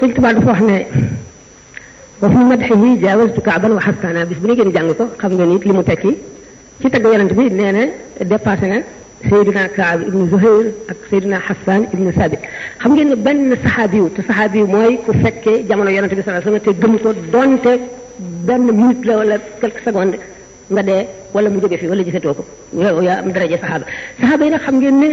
Sëñ Tuubaa dafa wax ne wa fi madhihi jaawaztu Ka'ban wa Hassana bis bu ñu gën jàng ko xam nga nit li mu tekki ci tagg yonent bi nee na dépassé na Seydina Kaab ibnu Zuhayr ak Seydina Hassan ibnu Sabit xam ngeen ne benn saxaabiyu te saxaabiyu mooy ku fekkee jamono yonent bi sallallahu alayhi wasallam te gëm ko donte benn minute la wala quelques secondes nga dee wala mu jóge fi wala gisatoo ko yow yaa am daraje saxaaba yi nag xam ngeen ne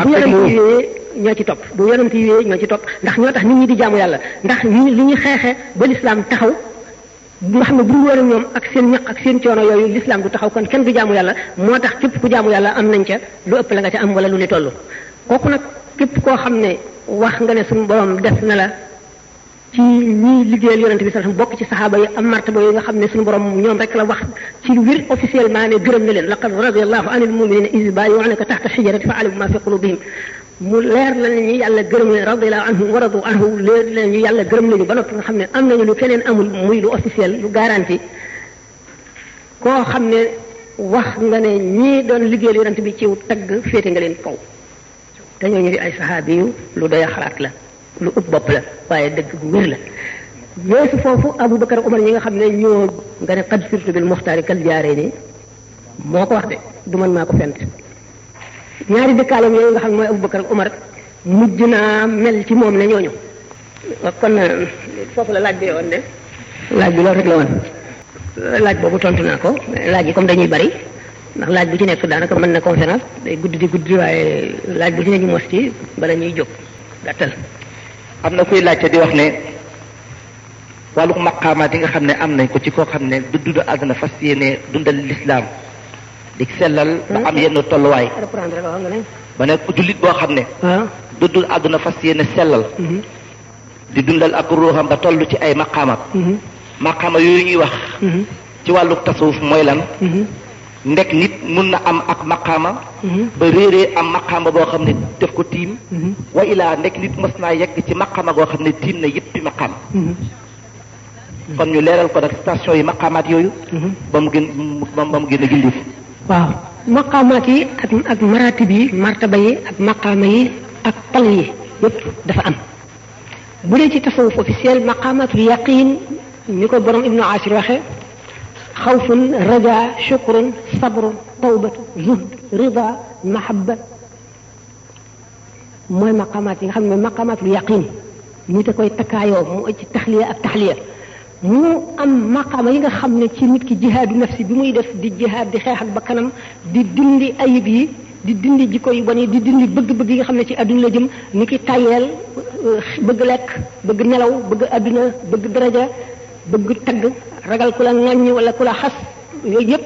bu yonent yi wéyee ñoo ci topp bu yonent yi wéyee ñoo ci topp ndax ñoo tax nit ñi di jaamu yàlla ndax li ñu xeexee ba lislaam taxaw nga xam ne bu ñu woon ak ñoom ak seen ñaq ak seen coono yooyu lislaam du taxaw kon kenn du jaamu yàlla moo tax képp ku jaamu yàlla am nañ ca lu ëpp la nga ca am wala lu ni toll kooku nag képp koo xam ne wax nga ne suñu borom def na la ci ñi liggéeyal yonent bi sallallahu alayhi wasallam bokk ci saxaaba yi am martaba yi nga xam ne suñu borom ñoom rek la wax ci lu wér officiellement ne gërëm na leen laqad radiyallahu anil mu'minina iz bay'unaka tahta shajaratin fa'alima ma fi qulubihim mu leer la ñu yàlla gërëm leen radiyallahu anhum wa radu anhu leer la ñu yàlla gërëm lañu ba noppi nga xam ne am nañu lu keneen amul muy lu officiel lu garanti koo xam ne wax nga ne ñii doon liggéeyal yonent bi ci tagg féete nga leen kaw te ñooñu di ay saxaabi yu lu doy xalaat la lu ëpp bopp la waaye dëgg bu wér la weesu foofu Abu Bakar Umar ñi nga xam ne ñoo nga ne qad sirtu bil muxtaari kal jaaree ni moo ko wax de du man maa ko fent ñaari dëkkaalam yooyu nga xam ne mooy Abu Bakar ak Umar mujj naa mel ci moom ne ñooñu kon foofu la laaj bi woon ne laaj bi loolu rek la woon laaj boobu tontu naa ko laaj yi comme dañuy bari ndax laaj bu ci nekk daanaka mën na conférence day guddi di guddi waaye laaj bu ci nekk ñu mos ci bala ñuy jóg gàttal. am na kuy laajte di wax ne wàllu maqaamaat yi nga xam ne am nañ ko ci koo xam ne du dund àdduna fas yéene dundal lislaam di sellal ba am yenn tolluwaay ba ne jullit boo xam ne du dund àdduna fas yéene sellal di dundal ak ruuxam ba toll ci ay maqaamaat maqaama yooyu ñuy wax ci wàllu tasawuf mooy lan ndek nit mun na am ak maqaama ba réeree am maqaama boo xam ne def ko tiim wa ilaa ndek nit mos naa yegg ci maqaama boo xam ne tiim na yëppi maqaama kon ñu leeral ko nag station yi maqaamaat yooyu ba mu gën a gindi waaw maqaamaat yi ak maratib yi martaba yi ak maqaama yi ak pal yi yëpp dafa am bu dee ci tasawuf officiel maqaamaatul yaqin ni ko borom Ibnu Ashir waxe xawfun raja shukrun sabrun tawbatu zuhd rida mahabba mooy maqaamaat yi nga xam ne maqaamaatul yaqin ñu te koy takkaayoo mu ci taxliya ak taxliya mu am maqaama yi nga xam ne ci nit ki jihaadu nafsi bi muy def di jihaad di xeex ak bakkanam di dindi ayib yi di dindi jikko yu bon yi di dindi bëgg-bëgg yi nga xam ne ci adduna la jëm ni ki tayeel bëgg lekk bëgg nelaw bëgg adduna bëgg daraja bëgg tagg ragal ku la ŋàññ wala ku la xas yooyu yëpp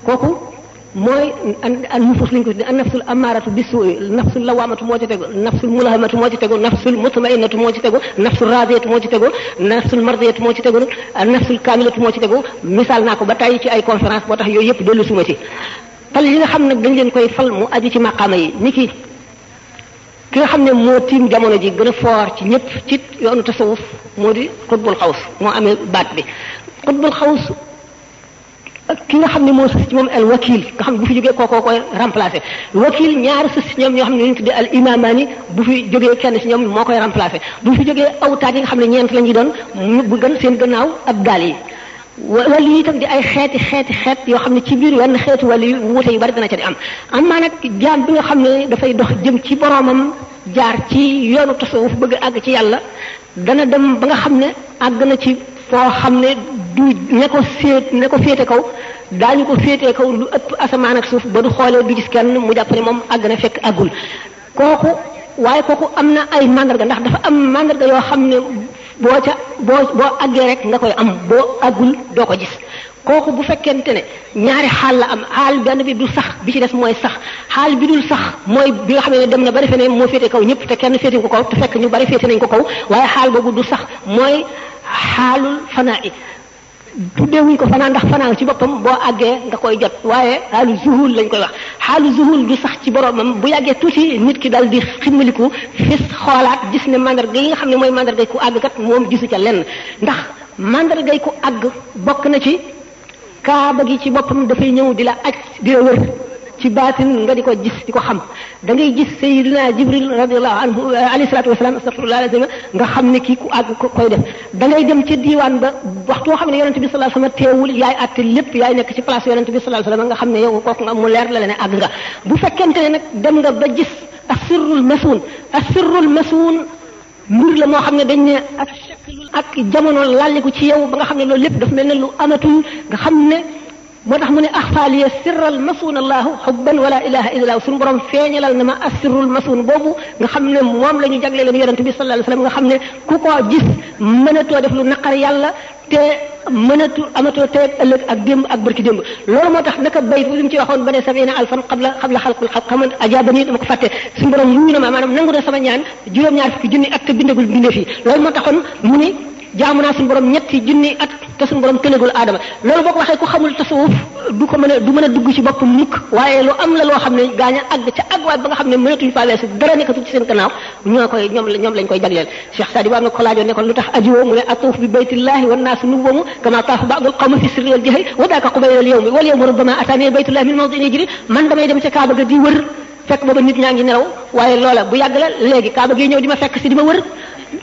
kooku mooy an nufus lañ ko tuddee an nafsul amaaratu bisuu'i nafsul lawaamatu moo ci tegu nafsul mulhamatu moo ci tegu nafsul mutma'innatu moo ci tegu nafsul raadiyatu moo ci tegu nafsul mardiyatu moo ci tegu nafsul kaamilatu moo ci tegu misaal naa ko ba tàyyi ci ay conférence boo tax yooyu yëpp dellu suma ci fal yi nga xam nag dañ leen koy fal mu aju ci maqaama yi ni ki nga xam ne moo tiim jamono ji gën a foor ci ñëpp ci yoonu tasawuf moo di xutbul xaws moo amee baat bi xutbul xaws ki nga xam ne moo sës ci moom al wakil nga xam ne bu fi jógee kookoo koy remplacé wakil ñaari sës ci ñoom ñoo xam ne ñu tuddee al imamaani bu fi jógee kenn ci ñoom moo koy remplacé bu fi jógee awtaat yi nga xam ne ñeent la ñuy doon bu gën seen gannaaw ab daal yi wàll yi itam di ay xeet yoo xam ne ci biir wenn xeetu wàll yi wuute yu bari dana ca di am maa nag jaam bi nga xam ne dafay dox jëm ci boroomam jaar ci yoonu tasawuf bëgg àgg ci yàlla dana dem ba nga xam ne àgg na ci foo xam ne du ne ko féete kaw daañu ko féetee kaw lu ëpp asamaan ak suuf ba du xoolee du gis kenn mu jàpp ne moom àgg na fekk àggul kooku am na ay mandarga ndax dafa am mandarga yoo xam ne boo àggee rek nga koy am boo àggul doo ko gis kooku bu fekkente ne ñaari xaal la am xaal benn bi du sax bi ci des mooy sax xaal bi dul sax mooy bi nga xam ne dem na ba defe ne moo féete kaw ñëpp te kenn féete ko kaw te fekk ñu bari féete nañ ko kaw waaye xaal boobu du sax mooy xaalul fanaa i tuddeewuñ ko fanaa ndax fanaa ci boppam boo àggee nga koy jot waaye xaalu zuhul lañ koy wax xaalu zuhul du sax ci boromam bu yàggee tuuti nit ki dal di ximmaliku fis xoolaat gis ne mandarga yi nga xam ne mooy mandargay ku àgg kat moom gisu ca lenn ndax mandargay ku àgg bokk na ci kaaba gi ci boppam dafay ñëw di la aj di la wër ci baatin nga di ko gis di ko xam da ngay gis sayyidina Jibril radiyallahu anhu alayhi salatu wasalam astaghfirullah alazim nga xam ne kii ku àgg koy def da ngay dem ci diiwaan ba waxtu xam ne yonent bi sallallahu alayhi wasallam teewul yaay àtte lépp yaay nekk ci place yonent bi sallallahu alayhi wasallam nga xam ne yow kooku nga mu leer la ne àgg nga bu fekkente ne nag dem nga ba gis asirrul masuun mbir la moo xam ne dañ ne ak jamono lalliku ci yow ba nga xam ne loolu lépp daf mel ne lu amatul nga xam ne moo tax mu ne axfaaliya sirral masuun allahu xubban wala ilaha illa allah suñu borom feeñalal na ma asirrul masuun boobu nga xam ne moom la ñu jagle leen yonent bi sallallahu alayhi wasallam nga xam ne ku ko gis mënatoo def lu naqar yàlla te mënatu amatoo tey ëllëg ak démb ak barki démb loolu moo tax naka bayt bi mu ci waxoon ba ne sabina alfan qabla xalqul xalq xam ajaabani dama ko fàtte suñu borom wuyu na ma maanaam nangu na sama ñaan juróom-ñaar fukki junni at te bindagul bindee fii loolu moo taxoon mu ni jaamu naa suñu borom ñetti junni at te suñu borom tënagul aadama loolu boo ko waxee ku xamul tasawuf du mën a dugg ci bopp mukk waaye lu am la loo xam ne gaañ a àgg ca àggwaay ba nga xam ne mënatuñu faa weesu dara nekkatu ci seen gannaaw ñoom lañ koy jagleel Cheikh Sadi war na ko laajoon ne kon lu tax ajiwoo mu ne atuuf bi baytillahi wan naasu nuwamu kama taafu ba'dul qawmi fi sirri wal jahri wa daaka qubayla wal yawmi rubbama ataani baytullahi min mawdi'in yajri man damay dem ca Kaaba ga di wër fekk booba nit ñaa ngi nelaw waaye loola bu yàgg la léegi Kaaba gi ñëw di ma fekk si di ma wër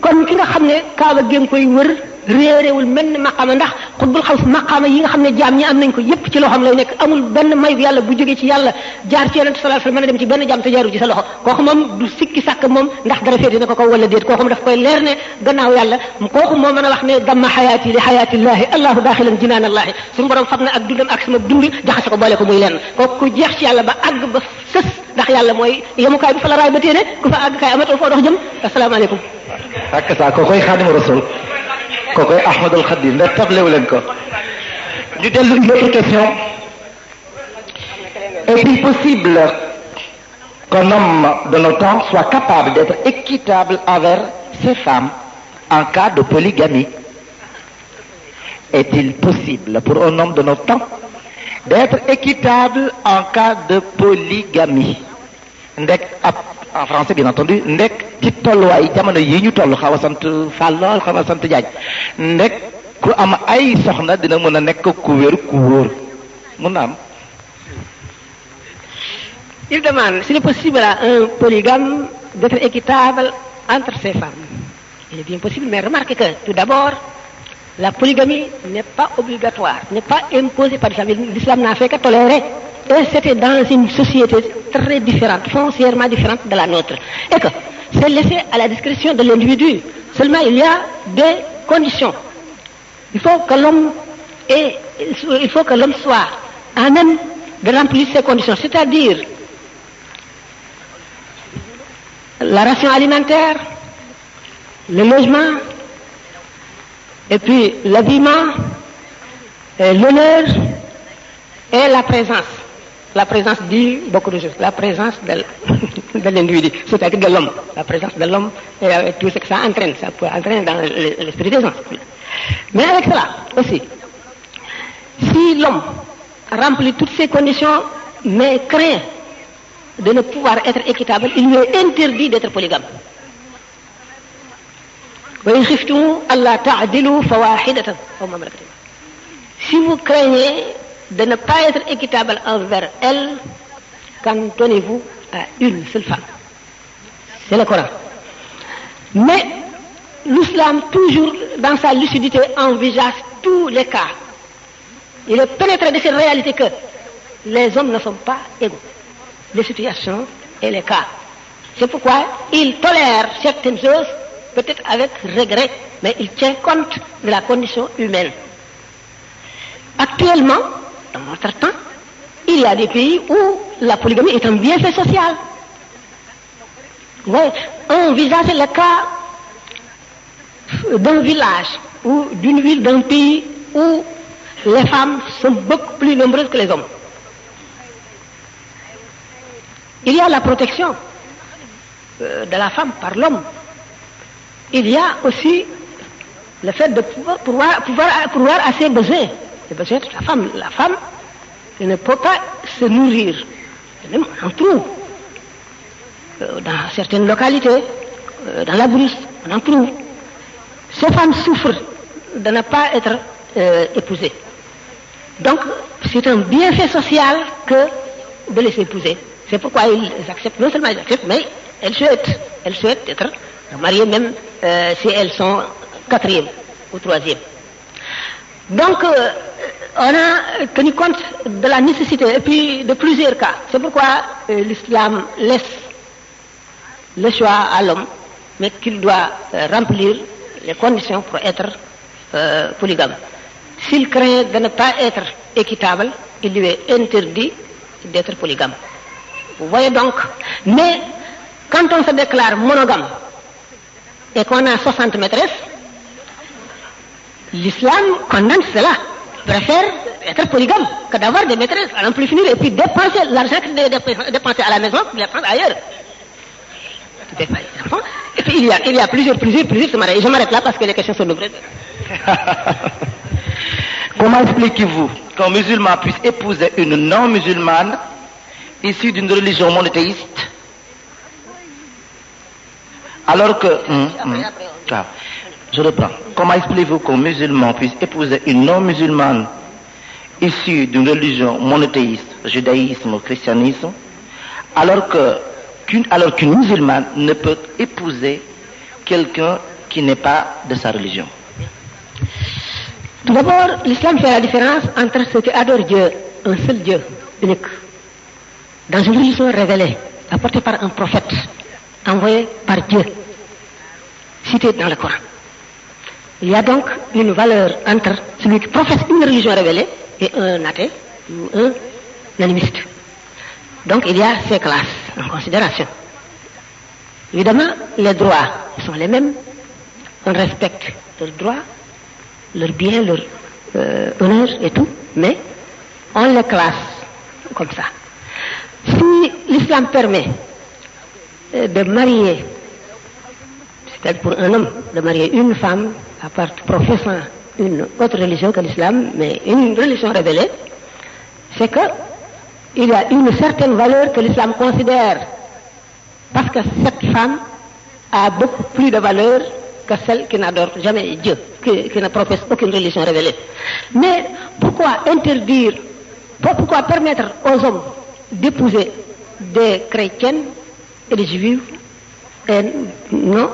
kon ki nga xam ne Kaaba gi koy wër réeréewul mel ni maqaama ndax xutbul xaws maqaama yi nga xam ne jaam ñi am nañ ko yépp ci loxoom lay nekk amul benn mayu yàlla bu jógee ci yàlla jaar ci yonent sallallahu alayhi wasallam mën a dem ci benn jaam te jaarul ci sa loxo kooku moom du sikki sàkk moom ndax dara féete na ko kaw wala déet kooku moom daf koy leer ne gannaaw yàlla kooku moo mën a wax ne damma xayaati li xayaatillahi allahu daaxilan jinaanallahi suñu borom xam ne ak dundam ak sama dund jaxase ko boole ko muy lenn kooku ku jeex ci yàlla ba àgg ba sës ndax yàlla mooy yemukaay bi fa la raay ba téene ku fa àgg kaay amatoo foo dox jëm asalaamaaleykum ak sa kookoy Xaadimu Rasuul kookoy Ahmadul Xadim ndax tablewu leen ko ñu dellu une autre question est-il possible qu'un homme de nos temps soit capable d'être équitable envers ses femmes en cas de polygamie? Est-il possible pour un homme de nos temps d'être équitable en cas de polygamie? ndek en français bien entendu ndek ci tolluwaay jamono yi ñu toll xaw a sant Fall lool xaw a sant Diagne ndek ku am ay soxna dina mën a nekk ku wér ku wóor mun na am. Il demande s'il est possible à un polygame d'être équitable entre ses femmes. Il est bien possible, mais remarquez que tout d'abord la polygamie n'est pas obligatoire, n'est pas imposée par l'islam. L'islam n'a fait que tolérer. Et c'était dans une société très différente, foncièrement différente de la nôtre. Et que c'est laissé à la discrétion de l'individu. Seulement, il y a des conditions. Il faut que l'homme soit à même de remplir ces conditions. C'est-à-dire la ration alimentaire, le logement, et puis l'habillement, l'honneur et la présence. La présence dit beaucoup de choses. La présence de l'individu, c'est-à-dire de l'homme. La présence de l'homme et avec tout ce que ça entraîne. Ça peut entraîner dans l'esprit des gens. Mais avec cela aussi, si l'homme remplit toutes ces conditions, mais craint de ne pouvoir être équitable, il lui est interdit d'être polygame. Si vous craignez de ne pas être équitable envers elle, cantonnez-vous à une seule femme. C'est le Coran. Mais l'islam, toujours dans sa lucidité, envisage tous les cas. Il est pénétré de cette réalité que les hommes ne sont pas égaux. Les situations et les cas. C'est pourquoi il tolère certaines choses, peut-être avec regret, mais il tient compte de la condition humaine. Actuellement, dans notre temps, il y a des pays où la polygamie est un bienfait social. Ouais, envisagez le cas d'un village ou d'une ville, d'un pays où les femmes sont beaucoup plus nombreuses que les hommes. Il y a la protection de la femme par l'homme. Il y a aussi le fait de pouvoir à ses besoins. Les besoins de la femme. La femme ne peut pas se nourrir. Même on en trouve. Dans certaines localités, dans la brousse, on en trouve. Ces femmes souffrent de ne pas être épousées. Donc, c'est un bienfait social que de les épouser. C'est pourquoi ils acceptent, non seulement ils acceptent, mais elles souhaitent être mariées même si elles sont quatrième ou troisième. Donc, on a tenu compte de la nécessité et puis de plusieurs cas. C'est pourquoi l'islam laisse le choix à l'homme, mais qu'il doit remplir les conditions pour être polygame. S'il craint de ne pas être équitable, il lui est interdit d'être polygame. Vous voyez donc, mais quand on se déclare monogame et qu'on a 60 maîtresses, l'islam condamne cela, préfère être polygame que d'avoir des maîtresses à n'en plus finir et puis dépenser l'argent qu'il devait dépenser à la maison pour les prendre ailleurs. Et puis il y a plusieurs se marient. Je m'arrête là parce que les questions sont nombreuses. Comment expliquez-vous qu'un musulman puisse épouser une non-musulmane issue d'une religion monothéiste alors que... Je reprends. Comment expliquez-vous qu'un musulman puisse épouser une non-musulmane issue d'une religion monothéiste, judaïsme ou christianisme, alors qu'une musulmane ne peut épouser quelqu'un qui n'est pas de sa religion? Tout d'abord, l'islam fait la différence entre ceux qui adorent Dieu, un seul Dieu, unique, dans une religion révélée, apportée par un prophète, envoyé par Dieu, cité dans le Coran. Il y a donc une valeur entre celui qui professe une religion révélée et un athée ou un animiste. Donc il y a ces classes en considération. Évidemment, les droits sont les mêmes. On respecte leurs droits, leurs biens, leur honneur et tout, mais on les classe comme ça. Si l'islam permet de marier, c'est-à-dire pour un homme de marier une femme à part professant une autre religion que l'islam, mais une religion révélée, c'est que il y a une certaine valeur que l'islam considère, parce que cette femme a beaucoup plus de valeur que celle qui n'adore jamais Dieu, qui ne professe aucune religion révélée. Mais pourquoi interdire, pourquoi permettre aux hommes d'épouser des chrétiennes et des juifs et non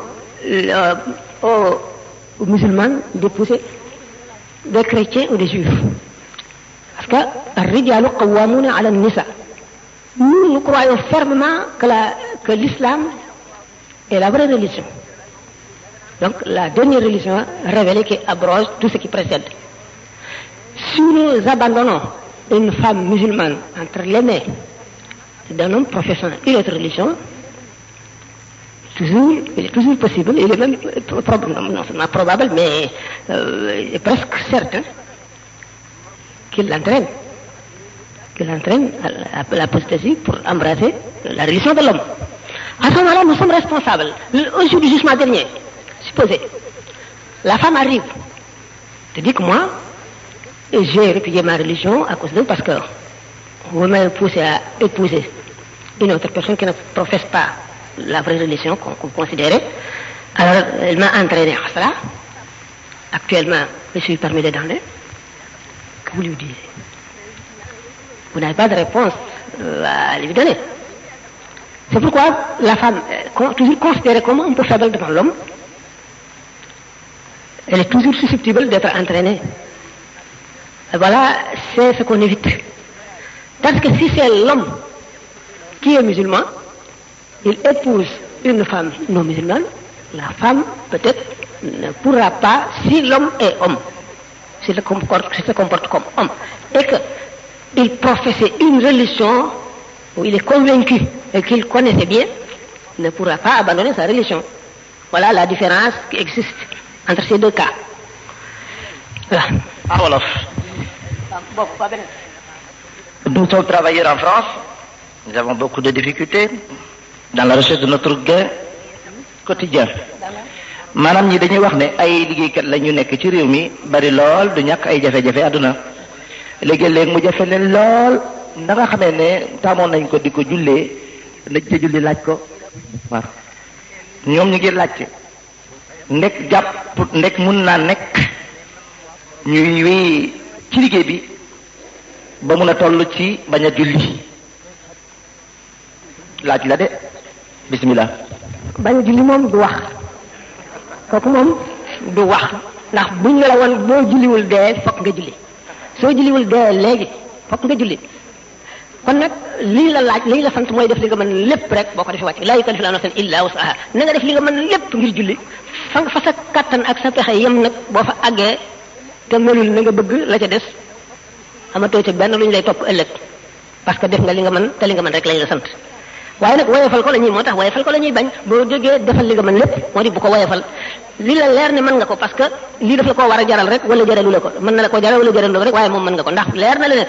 aux musulmans d'épouser des chrétiens ou des juifs? Parce que nous croyons fermement que l'islam est la vraie religion. Donc la dernière religion révélée qui abroge tout ce qui précède. Si nous abandonnons une femme musulmane entre les mains d'un homme professant une autre religion, il est toujours possible, il est même non seulement probable, mais il est presque certain qu'il l'entraîne à l'apostasie pour embrasser la religion de l'homme. À ce moment-là, nous sommes responsables. Au jour du jugement dernier, supposez, la femme arrive, te dit que moi, j'ai répudié ma religion à cause d'eux parce que vous m'avez poussé à épouser une autre personne qui ne professe pas la vraie religion qu'on considérait. Alors, elle m'a entraîné à cela. Actuellement, je suis parmi les damnés. Que vous lui disiez? Vous n'avez pas de réponse à lui donner. C'est pourquoi la femme, toujours considérée comme un peu faible devant l'homme, elle est toujours susceptible d'être entraînée. Et voilà, c'est ce qu'on évite. Parce que si c'est l'homme qui est musulman, il épouse une femme non musulmane, la femme peut-être ne pourra pas, si l'homme est homme, s'il se comporte comme homme, et qu'il professait une religion où il est convaincu et qu'il connaissait bien, ne pourra pas abandonner sa religion. Voilà la différence qui existe entre ces deux cas. Voilà. Ah, voilà. Nous sommes travailleurs en France, nous avons beaucoup de difficultés dans la recherche de notre gain quotidien. maanaam ñi dañuy wax ne ay liggéeykat la ñu nekk ci réew mi bari lool du ñàkk ay jafe-jafe àdduna léegi-léeg mu jafe leen lool na nga xamee ne taamoon nañ ko di ko jullee nañ ca julli laaj ko waaw ñoom ñu ngi laajte ndek jàpp ndek mun naa nekk ñuy wéy ci liggéey bi ba mun a toll ci bañ a julli laaj la de bismillah. bañ a julli moom du wax kooku moom du wax ndax buñ la woon boo julliwul dee fokk nga julli soo julliwul dee léegi fokk nga julli kon nag lii la laaj lii la sant mooy def li nga mën lépp rek boo ko defee wàcc laa yukallifu llaahu nafsan illaa wus'ahaa na nga def li nga mën lépp ngir julli fa sa kattan ak sa pexe yem nag boo fa àggee te melul na nga bëgg la ca des amatoo ca benn lu ñu lay topp ëllëg parce que def nga li nga mën te li nga mën rek lañ la sant waaye nag woyofal ko la ñuy moo tax woyofal ko la ñuy bañ boo jógee defal li nga mën lépp moo di bu ko woyofal li la leer ne mën nga ko parce que lii daf la koo war a jaral rek wala jaralu la ko mën na la koo jaral wala jaralu la ko rek waaye moom mën nga ko ndax leer na la ne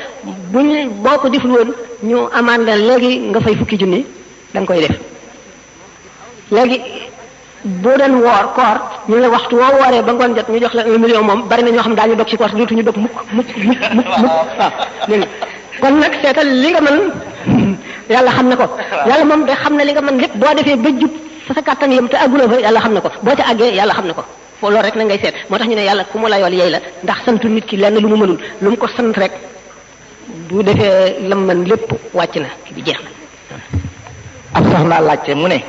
buñ boo ko deful woon ñu amaan la léegi nga fay fukki junni da nga koy def léegi boo doon woor koor ñu la waxtu woo wooree ba ngoon jot ñu jox la 1 million moom bari na ñoo xam daañu dog ci koor te dootuñu dog mukk waaw dégg kon nag seetal li nga mën yàlla xam na ko yàlla moom de xam na li nga mën lépp boo defee ba jub fa sa kàttan yem te àgguloo fa yàlla xam na ko boo ca àggee yàlla xam na ko foo loolu rek na ngay seet moo tax ñu ne yàlla ku mu la yool yey la ndax santu nit ki lenn lu mu mënul lu mu ko sant rek bu defee lam mën lépp wàcc na ki bi jeex na ab soxna laajte mu ne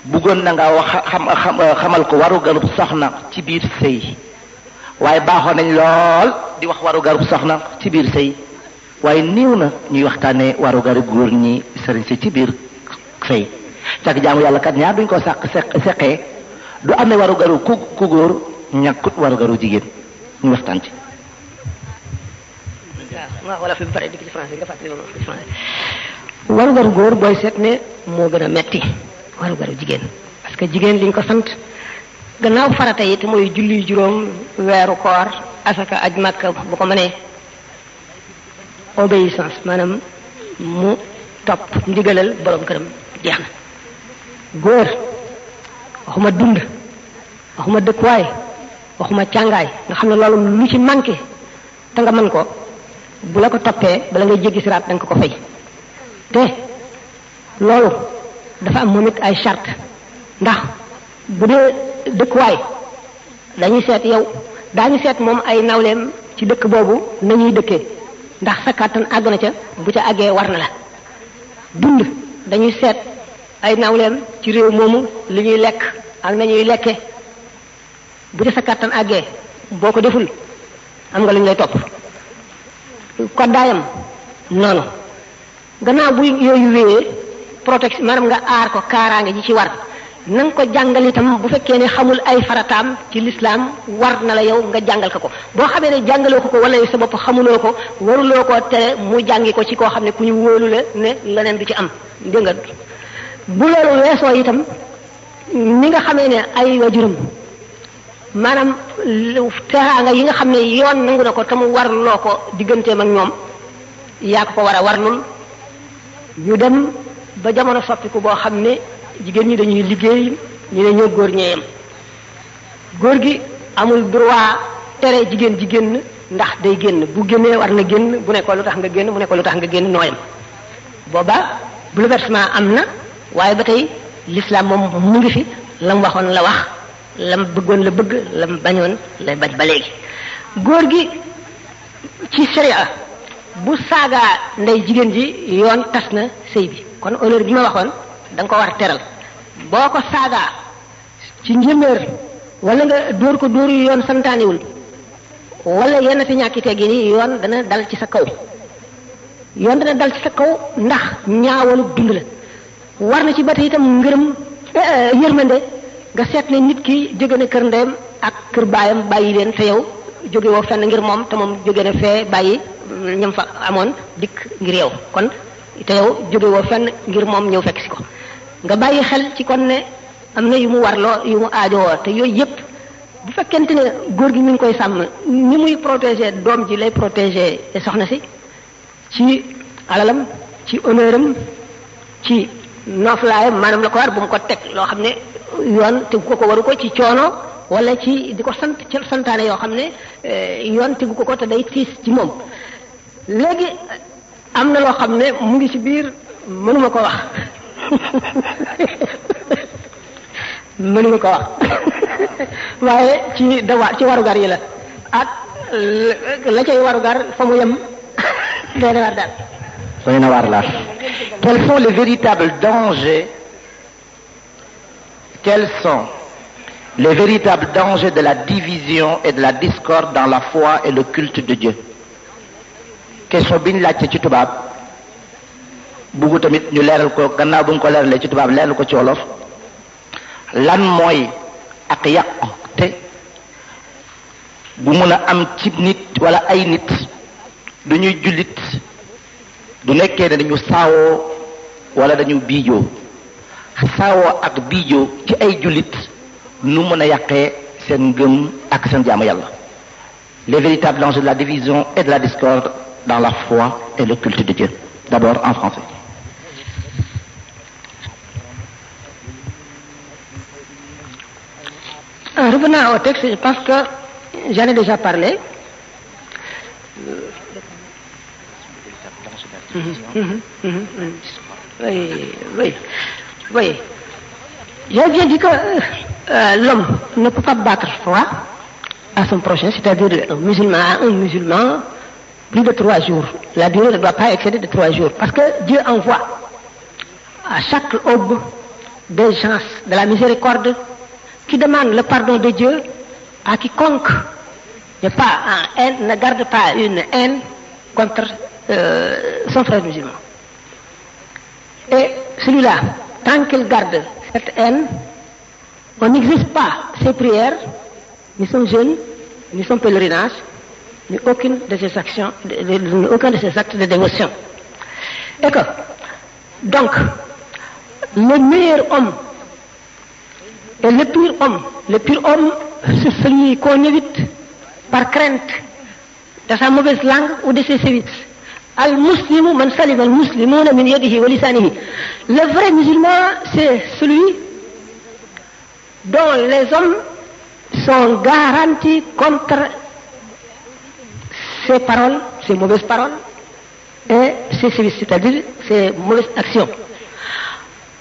bëggoon na nga wax xamal ko waru garub soxna ci biir sëy waaye baaxoo nañ lool di wax waru garub soxna ci biir sëy waaye niiw na ñuy waxtaanee waru garu góor ñi sëriñ si ci biir sëy cak jaamu yàlla kat ñaar duñ ko seqee du am ne waru garu ku góor ñàkkut waru garu jigéen ñu waxtaan ci. waaw wala fi bu paree dikk ci français nga fàttali ma ci français. waru garu góor booy seet ne moo gën a metti waru garu jigéen parce que jigéen liñ ko sant gannaaw farata yi te mooy julli juróom weeru koor asaka aj màkka bu ko mënee obéissance maanaam mu topp ndigalal borom këram jeex na góor waxuma dund waxuma dëkkuwaay waxuma càngaay nga xam ne loolu lu ci manqué te nga mën ko bu la ko toppee bala ngay jéggi siraat da nga ko fay te loolu dafa am moom it ay charte ndax bu dee dëkkuwaay dañuy seet yow daañu seet moom ay nawleem ci dëkk boobu nañuy dëkkee ndax sa kàttan àgg na ca bu ca àggee war na la dund dañuy seet ay nawleem ci réew moomu li ñuy lekk ak nañuy lekke bu ca sa kàttan àggee boo ko deful am nga lu ñu lay topp koddaayam noonu gannaaw bu yooyu wéyee protection maanaam nga aar ko kaaraange ji ci war na nga ko jàngal itam bu fekkee ne xamul ay farataam ci lislaam war na la yow nga jàngal ko boo xamee ne jàngaloo ko wala sa bopp xamuloo ko waruloo ko tere mu jàngi ko ci koo xam ne ku ñu wóolu la ne leneen du ci am dégg nga bu loolu weesoo itam ni nga xamee ne ay wajuram maanaam teraanga yi nga xam ne yoon nangu na ko te mu warloo ko digganteem ak ñoom yaa ko war a warlul ñu dem ba jamono soppiku boo xam ne jigéen ñi dañuy liggéey ñu ne ñoo góor ñeeyam góor gi amul droit tere jigéen ji génn ndax day génn bu génnee war na génn bu ne ko lu tax nga génn mu ne ko lu tax nga génn nooyam booba bouleversement am na waaye ba tey l'islam moom mu ngi fi lam waxoon la wax lam bëggoon la bëgg lam bañoon la bañ ba léegi góor gi ci sharia bu saagaa ndey jigéen ji yoon tas na sëy bi kon honneur bi ma waxoon da nga ko war teral boo ko saagaa ci njëméer wala nga dóor ko dóor yu yoon santaaniwul wala yenn ti ñàkki teggi ni yoon dana dal ci sa kaw yoon dana dal ci sa kaw ndax ñaawalu dund la war na ci ba tey itam ngërëm yërmande nga seet ne nit ki jóge na kër ndeyam ak kër baayam bàyyi leen te yow jóge woo fenn ngir moom te moom jóge na fee bàyyi ñam fa amoon dikk ngir yow kon te yow jóge woo fenn ngir moom ñëw fekk si ko nga bàyyi xel ci kon ne am na yu mu warloo yu mu aajowoo te yooyu yëpp bu fekkente ne góor gi mi ngi koy sàmm ni muy protéger doom ji lay protéger soxna si ci alalam ci honneuram ci nooflaayam maanaam la ko war bu mu ko teg loo xam ne yoon tegu ko waru ko ci coono wala ci di ko sant ci santaane yoo xam ne yoon tegu ko te day tiis ci moom léegi am na loo xam ne mu ngi ci biir mënuma ko wax mënuma ko wax waaye ci warugar yi la ak la cay warugar fa mu yem day war daal Quels sont les véritables dangers? Quels sont les véritables dangers de la division et de la discorde dans la foi et le culte de Dieu? Question bi ñu laajte ci tubaab buggu tamit ñu leeral ko gannaaw bu ñu ko leeralee ci tubaab leeral ko ci wolof lan mooy ak yàqu te bu mun a am ci nit wala ay nit du ñuy jullit du nekkee ne dañu saawoo wala dañu biijoo saawoo ak biijoo ci ay jullit nu mën a yàqee seen ngëm ak seen jaamu yàlla. Les véritables dangers de la division et de la discorde dans la foi et le culte de Dieu. D'abord en français. En revenant au texte, je pense que j'en ai déjà parlé. Oui. J'ai bien dit que l'homme ne peut pas battre foi à son prochain, c'est-à-dire un musulman, plus de 3 jours. La durée ne doit pas excéder de 3 jours. Parce que Dieu envoie à chaque aube des gens de la miséricorde qui demandent le pardon de Dieu à quiconque ne garde pas une haine contre son frère musulman. Et celui-là, tant qu'il garde cette haine, on n'exige pas ses prières, ni son jeûne, ni son pèlerinage, ni aucun de ses actions, aucun de ses actes de dévotion. Et que, donc, le meilleur homme et le pire homme, c'est celui qu'on évite par crainte de sa mauvaise langue ou de ses sévices. Al-Muslimu man salima al-muslimuna min yadihi wa lisanihi. Le vrai musulman, c'est celui dont les hommes sont garantis contre ses paroles, ses mauvaises paroles et ses sévices, c'est-à-dire ses mauvaises actions.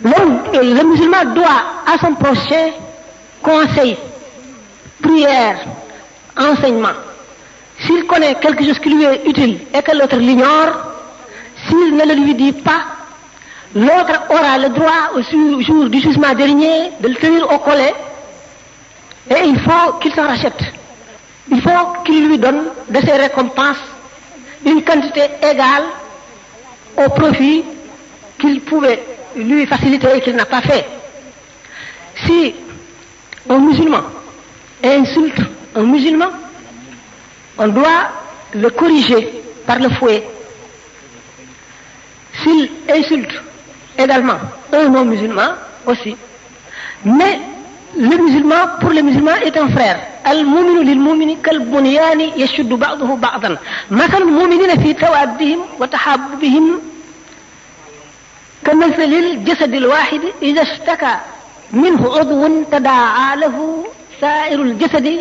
Le musulman doit à son prochain conseil, prière, enseignement. S'il connaît quelque chose qui lui est utile et que l'autre l'ignore, s'il ne le lui dit pas, l'autre aura le droit au jour du jugement dernier de le tenir au collet et il faut qu'il s'en rachète. Il faut qu'il lui donne de ses récompenses une quantité égale au profit qu'il pouvait lui faciliter et qu'il n'a pas fait. Si un musulman insulte un musulman, on doit le corriger par le fouet. S'il insulte également un non-musulman aussi, mais le musulman, pour le musulman, est un frère. Al-mu'minu lil-mu'mini kal-bunyani yashuddu ba'duhu ba'dan. Mathalu al-mu'minina fi tawaddihim wa tahabbubihim كمثل الجسد الواحد إذا اشتكى منه عضو تداعى له سائر الجسد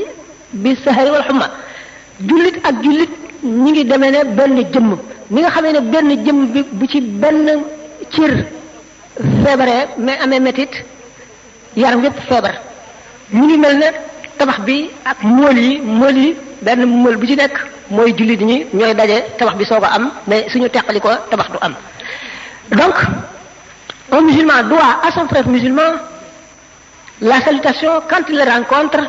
بالسهر والحمى. jullit ak jullit ñi ngi demee ne benn jëmm ni nga xamee ne benn jëmm bi bu ci benn cër feebaree mais amee métit yaram yépp feebar ñu ngi mel ne tabax bi ak mool yi benn mool bu ci nekk mooy jullit ñi ñooy daje tabax bi soog a am mais suñu teqali ko tabax du am. Donc un musulman doit à son frère musulman la salutation quand il le rencontre.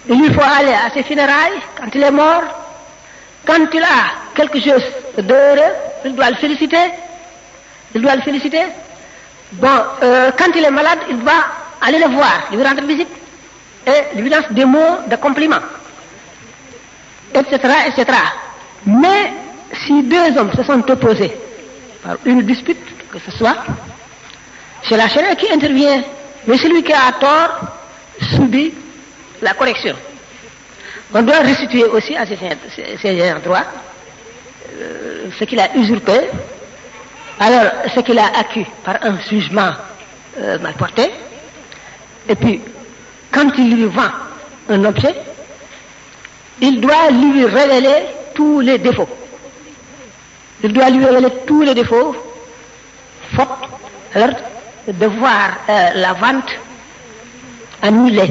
Il lui faut aller à ses funérailles quand il est mort. Quand il a quelque chose d'heureux, il doit le féliciter. Bon, quand il est malade, il doit aller le voir, lui rendre visite et lui lance des mots de compliment, etc., etc. Mais si 2 hommes se sont opposés par une dispute, que ce soit, c'est la charia qui intervient, mais celui qui a tort subit la correction. On doit restituer aussi à ces droits ce qu'il a usurpé, alors ce qu'il a acquis par un jugement mal porté, et puis quand il lui vend un objet, il doit lui révéler tous les défauts. Faute, alors de voir la vente annulée.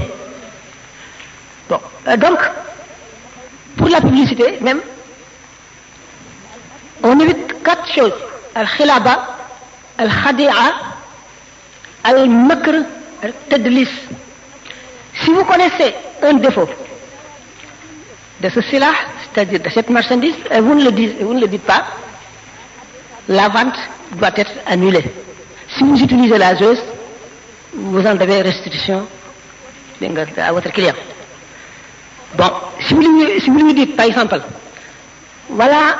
Bon, donc, pour la publicité même, on évite 4 choses: al-khilaba, al-khadi'a, al-makr, al-tadlis. Si vous connaissez un défaut de ce silah, c'est-à-dire de cette marchandise, et vous ne le dites pas, la vente doit être annulée. Si vous utilisez la joueuse, vous en devez restitution à votre client. Bon, si vous lui dites, par exemple, voilà,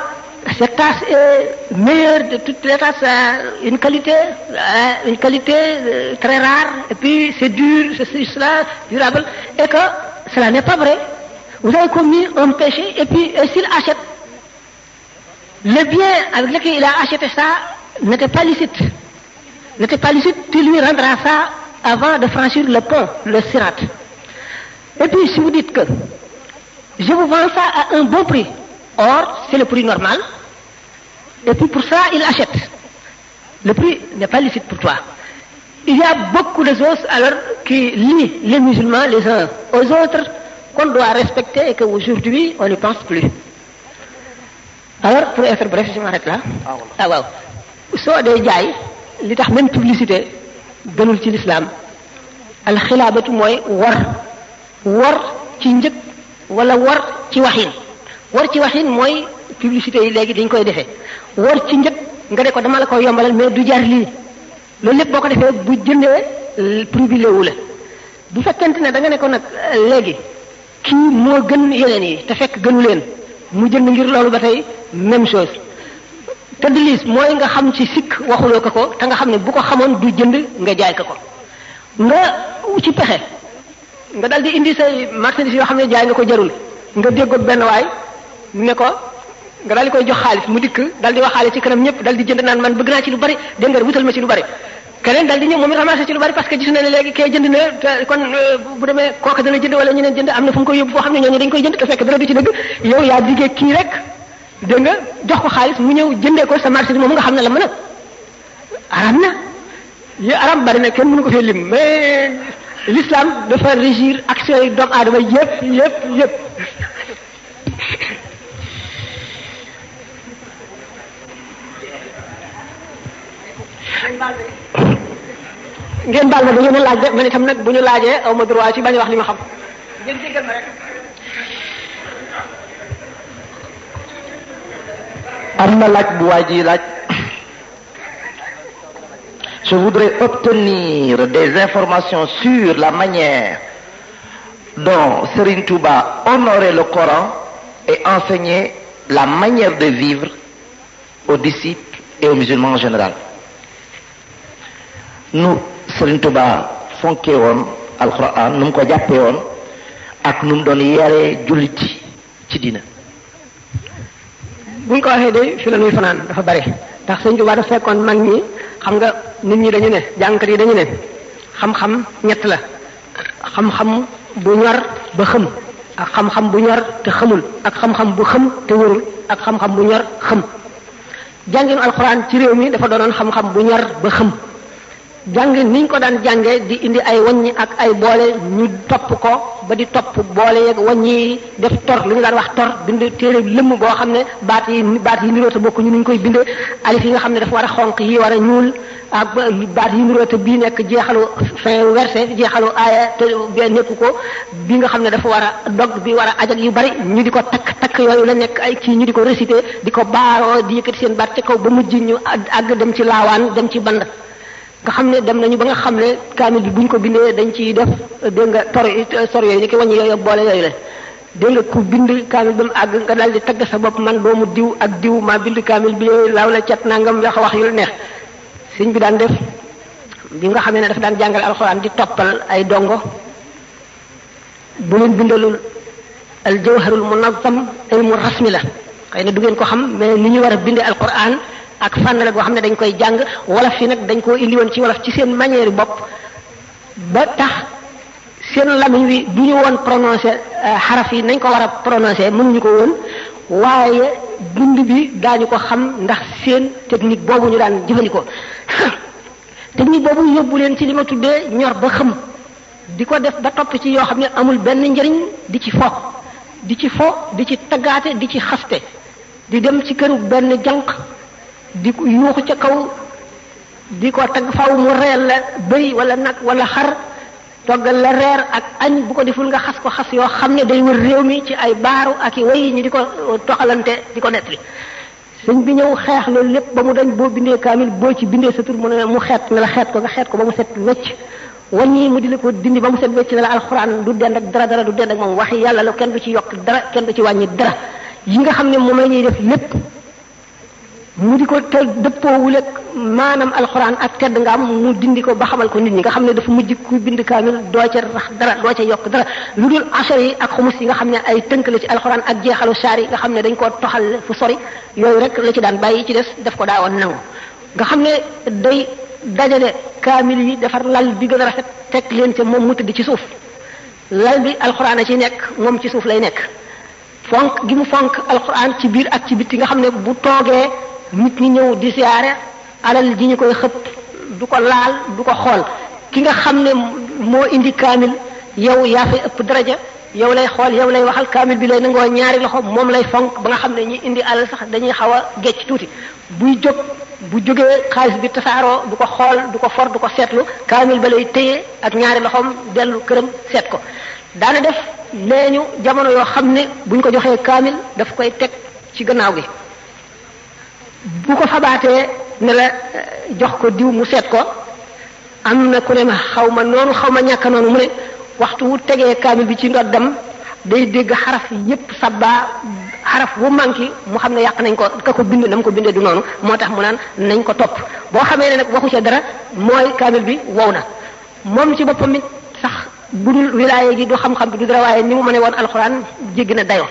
cette tasse est meilleure de toutes les tasses, une qualité très rare, et puis c'est dur, c'est cela, durable, et que cela n'est pas vrai. Vous avez commis un péché, et puis s'il achète, le bien avec lequel il a acheté ça n'était pas licite. Tu lui rendras ça avant de franchir le pont, le sirat. Et puis si vous dites que je vous vends ça à un bon prix, or c'est le prix normal, et puis pour ça il achète, le prix n'est pas licite pour toi. Il y a beaucoup de choses alors qui lient les musulmans les uns aux autres qu'on doit respecter et qu'aujourd'hui on ne pense plus. Alors pour être bref, je m'arrête là. Waaw soo dee jaay li tax même publicité gënul ci l'islam alxilaabatu mooy war ci njëg wala war ci waxin mooy publicité yi léegi dañ koy defee war ci njëg nga ne ko dama la ko yombalal mais du jar lii loolu lépp boo ko defee bu jëndee prix bi léewu la bu fekkente ne da nga ne ko nag léegi kii moo gën yeneen yi te fekk gënu leen mu jënd ngir loolu ba tey même chose. tadlis mooy nga xam ci sikk waxuloo ko te nga xam ne bu ko xamoon du jënd nga jaay ko nga ci pexe nga dal di indi say marchandise yoo xam ne jaay nga ko jarul nga déggoog benn waay ne ko nga dal di koy jox xaalis mu dikk dal di wax xaalis ci kanam ñëpp dal di jënd naan man bëgg naa ci lu bari dégg nga wutal ma ci lu bari keneen dal di ñëw moom it ramassé ci lu bari parce que gis na ne léegi kay jënd na te kon bu demee kooka dana jënd wala ñeneen jënd am na fu mu koy yóbbu foo xam ne ñooñu dañ koy jënd te fekk dara du ci dëgg yow yaa diggee kii rek dégg nga jox ko xaalis mu ñëw jëndee ko sa marché bi moom nga xam ne la mën a aram na yi aram bari na kenn mënu ko fee lim mais l'islam dafa régir action yi doomu aadama yépp ngeen baal ma da ngeen a laaj rek man itam nag bu ñu laajee aw ma droit ci bañ a wax li ma xam ngeen jéggal ma rek. am na laaj bu waa ji laaj. Je voudrais obtenir des informations sur la manière dont Serigne Touba honorait le Coran et enseignait la manière de vivre aux disciples et aux musulmans en général. Nu Serigne Touba fonke woon alquran nu mu ko jàppee woon ak nu mu doon yaree jullit ci diina. buñ ko waxee de fi la ñuy fanaan dafa bari ndax Sëriñ Tuubaa dafa fekkoon mag ñi xam nga nit ñi dañu ne jàngkat yi dañu ne xam-xam ñett la xam-xam bu ñor ba xëm ak xam-xam bu ñor te xamul ak xam-xam bu xëm te wérul ak xam-xam bu ñor xëm jànginu alxuraan ci réew mi dafa doonoon xam-xam bu ñor ba xëm jàng niñ ko daan jàngee di indi ay wàññi ak ay boole ñu topp ko ba di topp boole yeeg wàññi def tor lu ñu daan wax tor bind téere lëmm boo xam ne baat yi niroo te bokk ñu nuñ koy bindee alif yi nga xam ne dafa war a xonq yi war a ñuul ak baat yi niroo te bii nekk jeexalu fin verset jeexalu aaya te nekku ko bi nga xam ne dafa war a dog bi war a ajak yu bari ñu di ko takk yooyu la nekk ay kii ñu di ko réciter di ko baaroo di yëkkati seen baat ca kaw ba mujj ñu àgg dem ci laawaan dem ci band nga xam ne dem nañu ba nga xam ne kaamil bi buñ ko bindee dañ ciy def dégg nga tor yooyu ni ki wàññi yooyu boole yooyu la dégg nga ku bind kaamil ba mu àgg nga daal di tagg sa bopp man doomu diw ak diw maa bind kaamil bi laaw la cat nangam wax yu neex sëñ bi daan def bi nga xamee ne dafa daan jàngale alxuraan di toppal ay dongo bu leen bindalul al jawharul munazzam ilmu rasmi la xëy na du ngeen ko xam mais ni ñu war a bindee alxuraan ak fànn la boo xam ne dañ koy jàng wolof yi nag dañ koo indi woon ci wolof ci seen manière bopp ba tax seen lamiñ wi du ñu woon prononcé xaraf yi nañ ko war a prononcé mënuñu ko woon waaye bind bi daañu ko xam ndax seen technique boobu ñu daan jëfandikoo technique boobu yóbbu leen ci li ma tuddee ñor ba xëm di ko def ba topp ci yoo xam ne amul benn njëriñ di ci fo di ci taggaate di ci xaste di dem ci këru benn jànq di ko yuuxu ca kaw di ko tagg faw mu reel la bëy wala nag wala xar toggal la reer ak añ bu ko deful nga xas ko xas yoo xam ne day wër réew mi ci ay baaru ak i way ñi di ko toxalante di ko nettali sëñ bi ñëw xeex loolu lépp ba mu dañ boo bindee kaamil boo ci bindee sa tur mu ne mu xeet ne la xeet ko nga xeet ko ba mu set wecc waññi mu di la ko dindi ba mu set wecc ne la alxuraan du dend ak dara du dend ak moom waxi yàlla la kenn du ci yokk dara kenn du ci wàññi dara yi nga xam ne moom la ñuy def lépp mu di ko te dëppoowul ak maanaam alxuraan ak tedd nga am mu dindi ko ba xamal ko nit ñi nga xam ne dafa mujj ku bind kaamil doo ca rax dara doo ca yokk dara lu dul ashar yi ak xumus yi nga xam ne ay tënk la ci alxuraan ak jeexalu saar yi nga xam ne dañ koo toxal fu sori yooyu rek la ci daan bàyyi ci des daf ko daawoon nangu nga xam ne day dajale kaamil yi defar lal bi gën a rafet teg leen ca moom mu tëdd ci suuf lal bi alxuraan a ci nekk moom ci suuf lay nekk fonk gi mu fonk alxuraan ci biir ak ci bitti nga xam ne bu toogee nit ñi ñëw di siyaare alal ji ñu koy xëpp du ko laal du ko xool ki nga xam ne moo indi kaamil yow yaa fay ëpp daraja yow lay xool yow lay waxal kaamil bi lay nangoo ñaari loxo moom lay fonk ba nga xam ne ñi indi alal sax dañuy xaw a gecc tuuti buy jóg bu jógee xaalis bi tasaaroo du ko xool du ko for du ko seetlu kaamil ba lay téye ak ñaari loxoom dellu këram seet ko daana def leeñu jamono yoo xam ne buñ ko joxee kaamil daf koy teg ci gannaaw gi bu ko fabaatee ne la jox ko diw mu seet ko am na ku ne ma xaw ma noonu xaw ma ñàkk noonu mu ne waxtu wu tegee kaamil bi ci ndoddam day dégg xaraf yépp sabba xaraf bu manqué mu xam ne yàq nañ ko ka ko bind na mu ko bindee du noonu moo tax mu naan nañ ko topp boo xamee ne nag waxu ca dara mooy kaamil bi wow na moom ci boppam it sax budul wilaaye gi du xam-xam bi du dara waaye ni mu mënee woon alxuraan jéggi na dayoo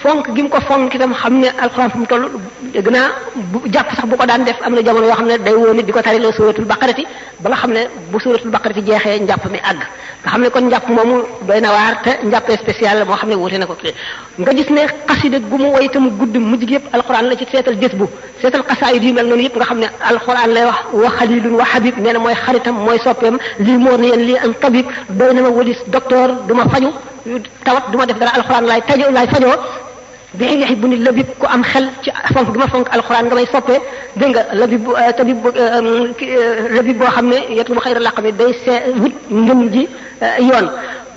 fonk gi mu ko fonk itam xam ne alxuraan fu mu toll dégg naa bu jàpp sax bu ko daan def am na jamono yoo xam ne day woo nit di ko tari la suratul baqarati ba nga xam ne bu suratul baqarati jeexee njàpp mi àgg nga xam ne kon njàpp moomu doy na waar te njàpp spécial la moo xam ne wuute na ko kii nga gis ne xasida gu mu woy te mu gudd mujj gi yëpp alxuraan la ci seetal jës bu seetal xasaayid yi mel noonu yëpp nga xam ne alxuraan lay wax wa xalilun wa habib nee na mooy xaritam mooy soppeem lii moo ne yéen lii an tabib doy na ma walis docteur du ma faju tawat du ma def dara alxuraan laay fajoo bi yuhibbu ni labib ku am xel ci fonk gi ma fonk alxuraan nga may soppee dégg nga labib tabib labib boo xam ne yetu bu xayra laqami day wut ngëm ji yoon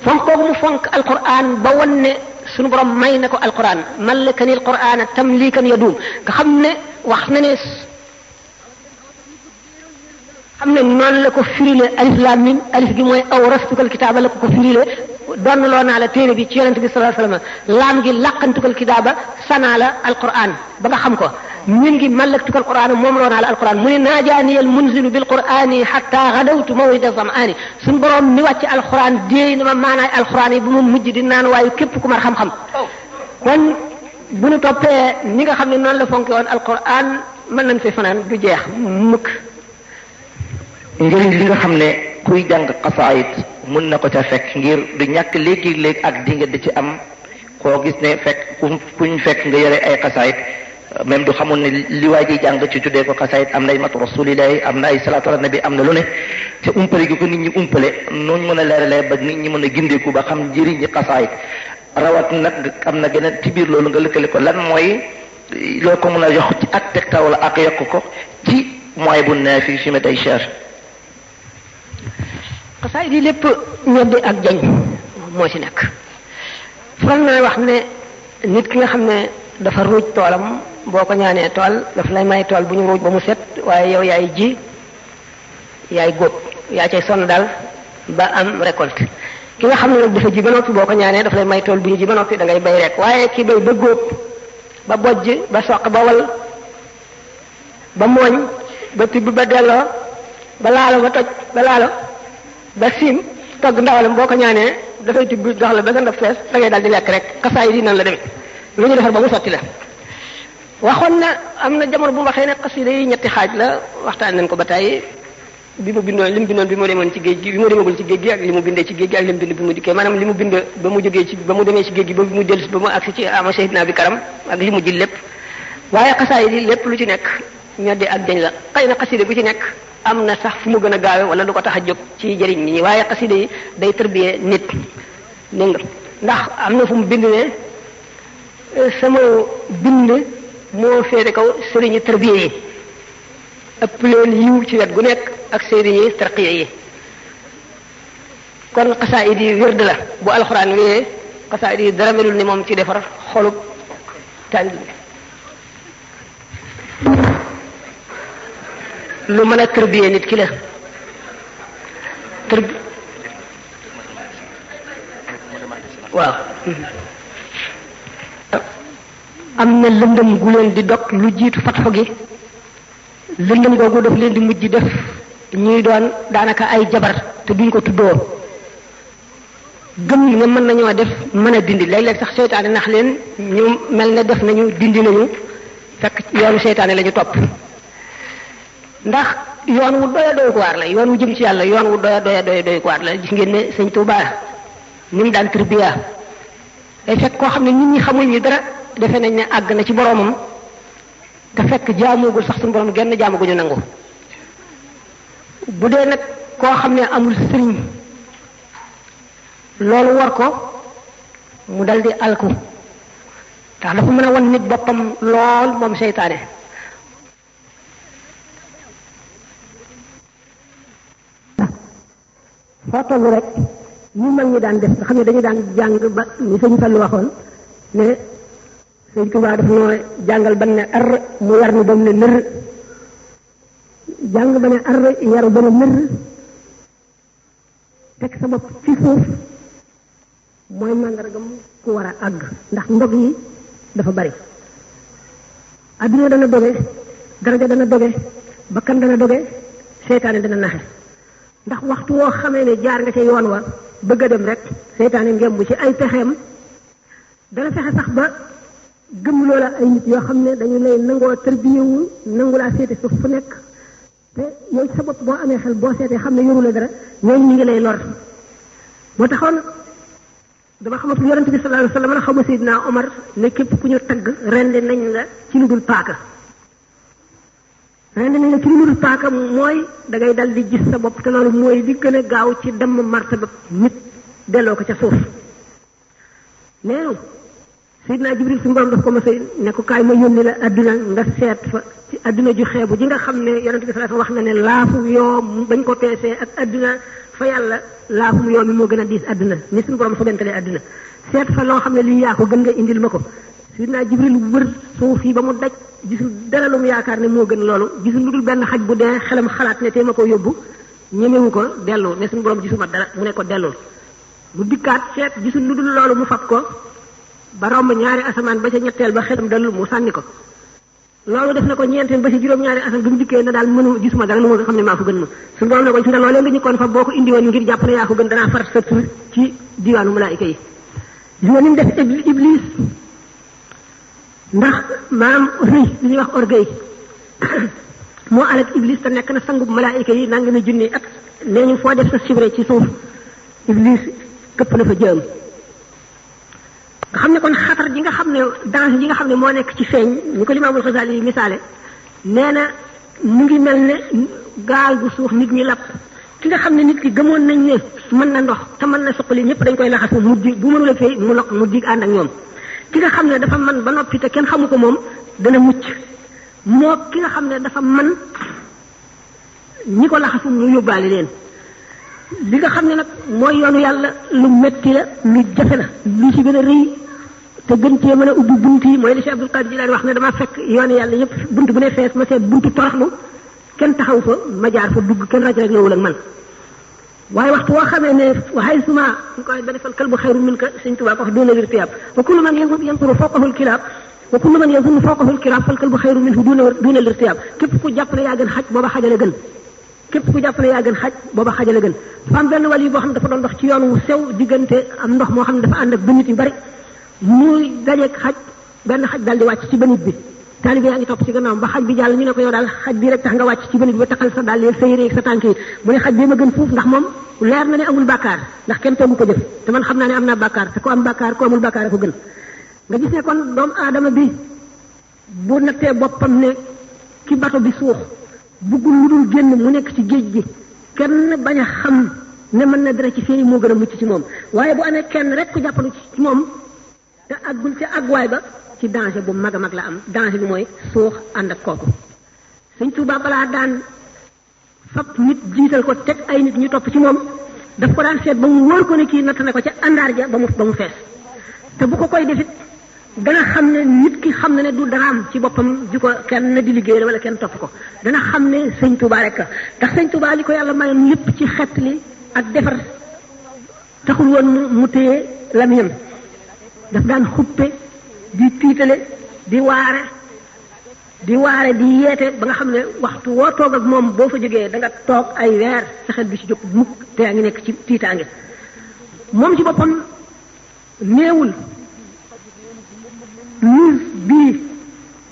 fonk kooku mu fonk alxuraan ba won ne sunu borom may na ko alxuraan malakani alxuraan tamlikan yadum nga xam ne wax na ne xam ne noonu la ko firile alif lam mim alif gi mooy awrastukal kitaaba la ko firile doon loo naa la téere bi ci yonent bi sallallahu alayhi wasallam laam gi làqantukal kitaaba sanaa la alquran ba nga xam ko min gi mallaktukal quran moom loo naa la alquran mu ne naajaaniyal munzilu bil qurani hatta gadawtu mawrida zam'ani suñ borom mi wàcc alquran déey na ma maanaay alquran yi bu ma mujj di naan waaye képp ku mar xam-xam kon bu ñu toppee ñi nga xam ne noonu la fonke woon alquran mën nañ fi fanaan du jeex mukk njëriñ li nga xam ne kuy jàng xasaayit mun na ko ca fekk ngir du ñàkk léegi-léegi ak dinga di ci am koo gis ne fekk kuñ fekk nga yore ay xasaayit même du xamul ne li waa ji jàng ci tuddee ko xasaayit am na ay matu rasulillahi am na ay salaatu ala nabi am na lu ne te umpale gi ko nit ñi umpale nooñu mën a leeralee ba nit ñi mën a gindeeku ba xam njëriñi xasaayit rawat nag am na geneen ci biir loolu nga lëkkale ko lan mooy loo ko mën a jox ci ak tegtal wala ak yokk ko ci mooy bu ne fi fi ma tey cher xasaayid yi lépp ñoddi ak jañ moo ci nekk faral naa wax ne nit ki nga xam ne dafa ruuj toolam boo ko ñaanee tool daf lay may tool bu ñu ruuj ba mu set waaye yow yaay ji yaay góob yaa cay sonn daal ba am récolte ki nga xam ne nag dafa ji ba noppi boo ko ñaanee daf lay may tool bu ñu ji ba noppi da ngay bay rek waaye ki bay ba góob ba bojj ba soq ba wal ba mooñ ba tibb ba delloo ba laalo ba toj ba laalo ba siim togg ndawalam boo ko ñaanee dafay tibb jox la ba nga ndaf fees da ngay daal di lekk rek xasaay yi nan la demee lu ñu defar ba mu sotti la waxoon na am na jamono bu mu waxee ne xasida yi ñetti xaaj la waxtaan nañ ko ba tey bi mu bindoon li mu bindoon bi mu demoon ci géej gi bi mu demagul ci géej gi ak li mu bindee ci géej gi ak li mu bind bi mu dikkee maanaam li mu bind ba mu jógee ci ba mu demee ci géej gi ba mu dellusi ba mu agsi ci ama Seydina bi karam ak li mu ji lépp waaye xasaay yi lépp lu ci nekk ñoddi ak jañ la xëy na xasida bu ci nekk am na sax fu mu gën a gaawe wala lu ko tax a jóg ci jëriñ nit ñi waaye xasida yi day tërbiyee nit dégg nga ndax am na fu mu bind ne sama bind moo féete kaw sëriñu tërbiye yi ëpp leen yiw ci wet gu nekk ak sëriñ yi tarqiya yi. kon xasaayid yi wérd la bu alxuraan wéyee xasaayid yi dara melul ni moom ci defar xolub tànn lu mën a tërbiyee nit ki la waaw am na lëndëm gu leen di dog lu jiitu fatxo gi lëndëm googu daf leen di mujj def ñuy doon daanaka ay jabar te duñ ko tuddoo gëm ne mën nañoo def mën a dindi léeg-léeg sax seytaane nax leen ñu mel ne def nañu dindi nañu fekk yoonu seytaane la ñu topp ndax yoon wu doya doy ko waar la yoon wu jëm ci yàlla yoon wu doy ko waar la gis ngeen ne sëñ Tuubaa ni mu daan tarbiya day fekk koo xam ne nit ñi xamul ñi dara defe nañ ne àgg na ci boromam te fekk jaamoogul sax suñu borom genn jaamu gu ñu nangu bu dee nag koo xam ne amul sëriñ loolu war ko mu dal di alku ndax dafa mën a wan nit boppam lool moom seytaane foo tollu rek ñu mag ñi daan def nga xam ne dañu daan jàng ba ni sëñ Fallu waxoon ne sëñ Tuubaa daf noo jàngal ba ne ar mu yar nu ba mu ne nër jàng ba ne ar yaru ba ne nër teg sa bopp ci suuf mooy màndargam ku war a àgg ndax ndog yi dafa bari adduna dana doge daraja dana doge bakkan dana doge seytaane dana naxe ndax waxtu woo xamee ne jaar nga ca yoon wa bëgg a dem rek seytaane ngemb ci ay pexeem dana fexe sax ba gëm loola ay nit yoo xam ne dañu lay nangoo tërbiyewu nangu laa seete suuf fu nekk te yow ci sa bopp boo amee xel boo seetee xam ne yoru la dara ñooñu ñu ngi lay lor moo taxoon dama xamatul yonent bi sallallahu alayhi wasallam xaw ma Seydina Omar ne képp ku ñu tagg rende nañ la ci lu dul paaka rende nañ la ci lu dul paaka mooy da ngay dal di gis sa bopp te loolu mooy li gën a gaaw ci damm martaba nit delloo ko ca suuf neenu Seydina Jibril suñu borom daf ko mos a ne ko kaay ma yónni la adduna nga seet fa ci adduna ju xeebu ji nga xam ne yonent bi sallallahu alayhi wasallam wax na ne laafu yoo bañ ko peesee ak adduna fa yàlla laafu yoo mi moo gën a diis adduna ni suñu borom sobentelee adduna seet fa loo xam ne lii yaa ko gën nga indil ma ko Seydina Jibril wër suuf yi ba mu daj gisul dara lu mu yaakaar ne moo gën loolu gisul lu dul benn xaj bu dee xelam xalaat ne tey ma ko yóbbu ñemewu ko dellu ne suñu borom gisuma dara mu ne ko dellul mu dikkaat seet gisul lu dul loolu mu fab ko ba romb ñaari asamaan ba ca ñetteel ba xelam dallu mu sànni ko loolu def na ko ñeenteel ba ci juróom-ñaari asamaan bi mu dikkee na daal mënu gisuma dara lu ma xam ne maa ko gën ma suñu borom ne ko ci nga loolee nga ñëkkoon fa boo ko indi woon ngir jàpp ne yaa ko gën danaa far sa tur ci diwaanu malaayika yi gis nga ni mu def iblis ndax maam rëy li ñuy wax orgueil moo alak iblis te nekk na sangub malaayika yi nanga na junni ak nee ñu foo def sa sibre ci suuf iblis këpp na fa jëm nga xam ne kon xatar ji nga xam ne danger ji nga xam ne moo nekk ci feeñ ni ko Limaamul Xasaali yi misaale nee na mu ngi mel ne gaal gu suux nit ñi lapp ki nga xam ne nit ki gëmoon nañ ne mën na ndox te mën na suqali ñëpp dañ koy laxas mu dig bu mënula fee mu lokk mu dig ànd ak ñoom ki nga xam ne dafa man ba noppi te kenn xamu ko moom dana mucc moo ki nga xam ne dafa man ñi ko laxasu mu yóbbaale leen li nga xam ne nag mooy yoonu yàlla lu metti la lu jafe la lu ci gën a rëy te gën cee mën a ubbi bunt yi mooy li Cheikh Abdul Qadir Jilaani wax ne dama fekk yoonu yàlla yëpp bunt bu ne fees ma seet buntu toroxlu kenn taxaw fa ma jaar fa dugg kenn raj rek loowul ak man waaye waxtu woo xamee ne waxay suma ñu koy benefal kalbu xayru minka Sëñ Tuubaa ko wax duuna lirtiyaab wa kullu man yanzuru fawqahu alkilaab wa kullu man yazunnu fawqahu alkilaab fal kalbu xayru minhu duuna lirtiyaab képp ku jàpp ne yaa gën xaj booba xajale gën képp ku jàpp ne yaa gën xaj booba xajale gën dafa am benn wàll yi boo xam ne dafa doon dox ci yoon wu sew diggante am ndox moo xam ne dafa ànd ak bënit yu bari muy dajeeg xaj benn xaj daal di wàcc ci bënit bi taalibe yaa ngi topp ci gannaawam ba xaj bi jàll ñu ne ko yow daal xaj bi rek tax nga wàcc ci bënit bi ba taxal sa daal sa yére ak sa tànk yi mu ne xaj bi ma gën fuuf ndax moom leer na ne amul bàkkaar ndax kenn toogu ko jëf te man xam naa ne am naa bàkkaar te ko am bàkkaar ko amul bàkkaar a ko gën nga gis ne kon doomu aadama bi bu nattee boppam ne ki bato bi suux buggul lu dul génn mu nekk ci géej gi kenn bañ a xam ne mën na dara ci feeñ moo gën a mucc ci moom waaye bu amee kenn rek ku jàppalu ci moom te àggul ca àgguwaay ba ci danger bu mag a mag la am danger bi mooy suux ànd ak kooku Sëñ Tuubaa balaa daan fab nit jiital ko teg ay nit ñu topp ci moom daf ko daan seet ba mu wóor ko ne kii natt na ko ca àndaar ja ba mu fees te bu ko koy defit dana xam ne nit ki xam ne du daraam ci boppam di ko kenn di liggéey wala kenn topp ko dana xam ne Sëñ Tuubaa rek ndax Sëñ Tuubaa li ko yàlla mayoon lépp ci xett li ak defar taxul woon mu téye lamiñam daf daan xuppe di tiitale di waare di yeete ba nga xam ne waxtu woo toog ak moom boo fa jógee da nga toog ay weer sa xel bi ci jóg mukk te yaa ngi nekk ci tiitaange moom ci boppam néewul bii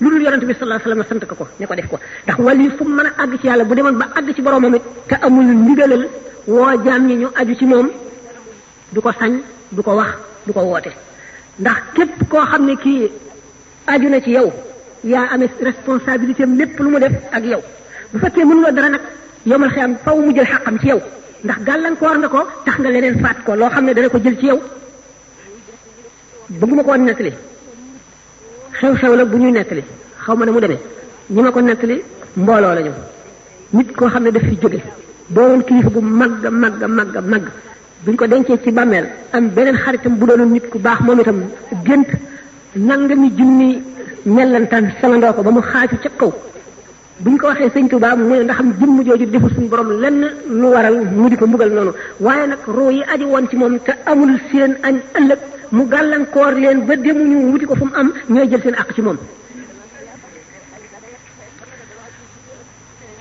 lu dul yonent bi sallallahu alayhi wasallam sant ko ne ko def ko ndax wali fu mu mën a àgg ci yàlla bu demoon ba àgg ci boromam it te amul ndigalal woo jaam ñi ñu aju ci moom du ko sañ du ko wax du ko woote ndax képp koo xam ne kii aju na ci yow yaa amee responsabilité am lépp lu mu def ak yow bu fekkee mënuloo dara nag yomal xiyam faw mu jël xaqam ci yow ndax gàllankoor nga ko tax nga leneen faat ko loo xam ne dana ko jël ci yow bëgguma ko woon nettali xew-xew la bu ñuy nettali xaw ma ne mu demee ñi ma ko nettali mbooloo la ñu nit koo xam ne daf fi jóge doonoon kilifa gu mag buñ ko dencee ci bàmmeel am beneen xaritam bu doonoon nit ku baax moom itam gént nangami junni mellantaan salandoo ko ba mu xaaju ca kaw buñ ko waxee Sëñ Tuubaa mu ne ndax am jëmm jooju deful suñu borom lenn lu waral mu di ko mbugal noonu waaye nag roo yi aji woon ci moom te amul seen añ ëllëg mu gàllankoor leen ba demuñu wuti ko fu mu am ñooy jël seen àq ci moom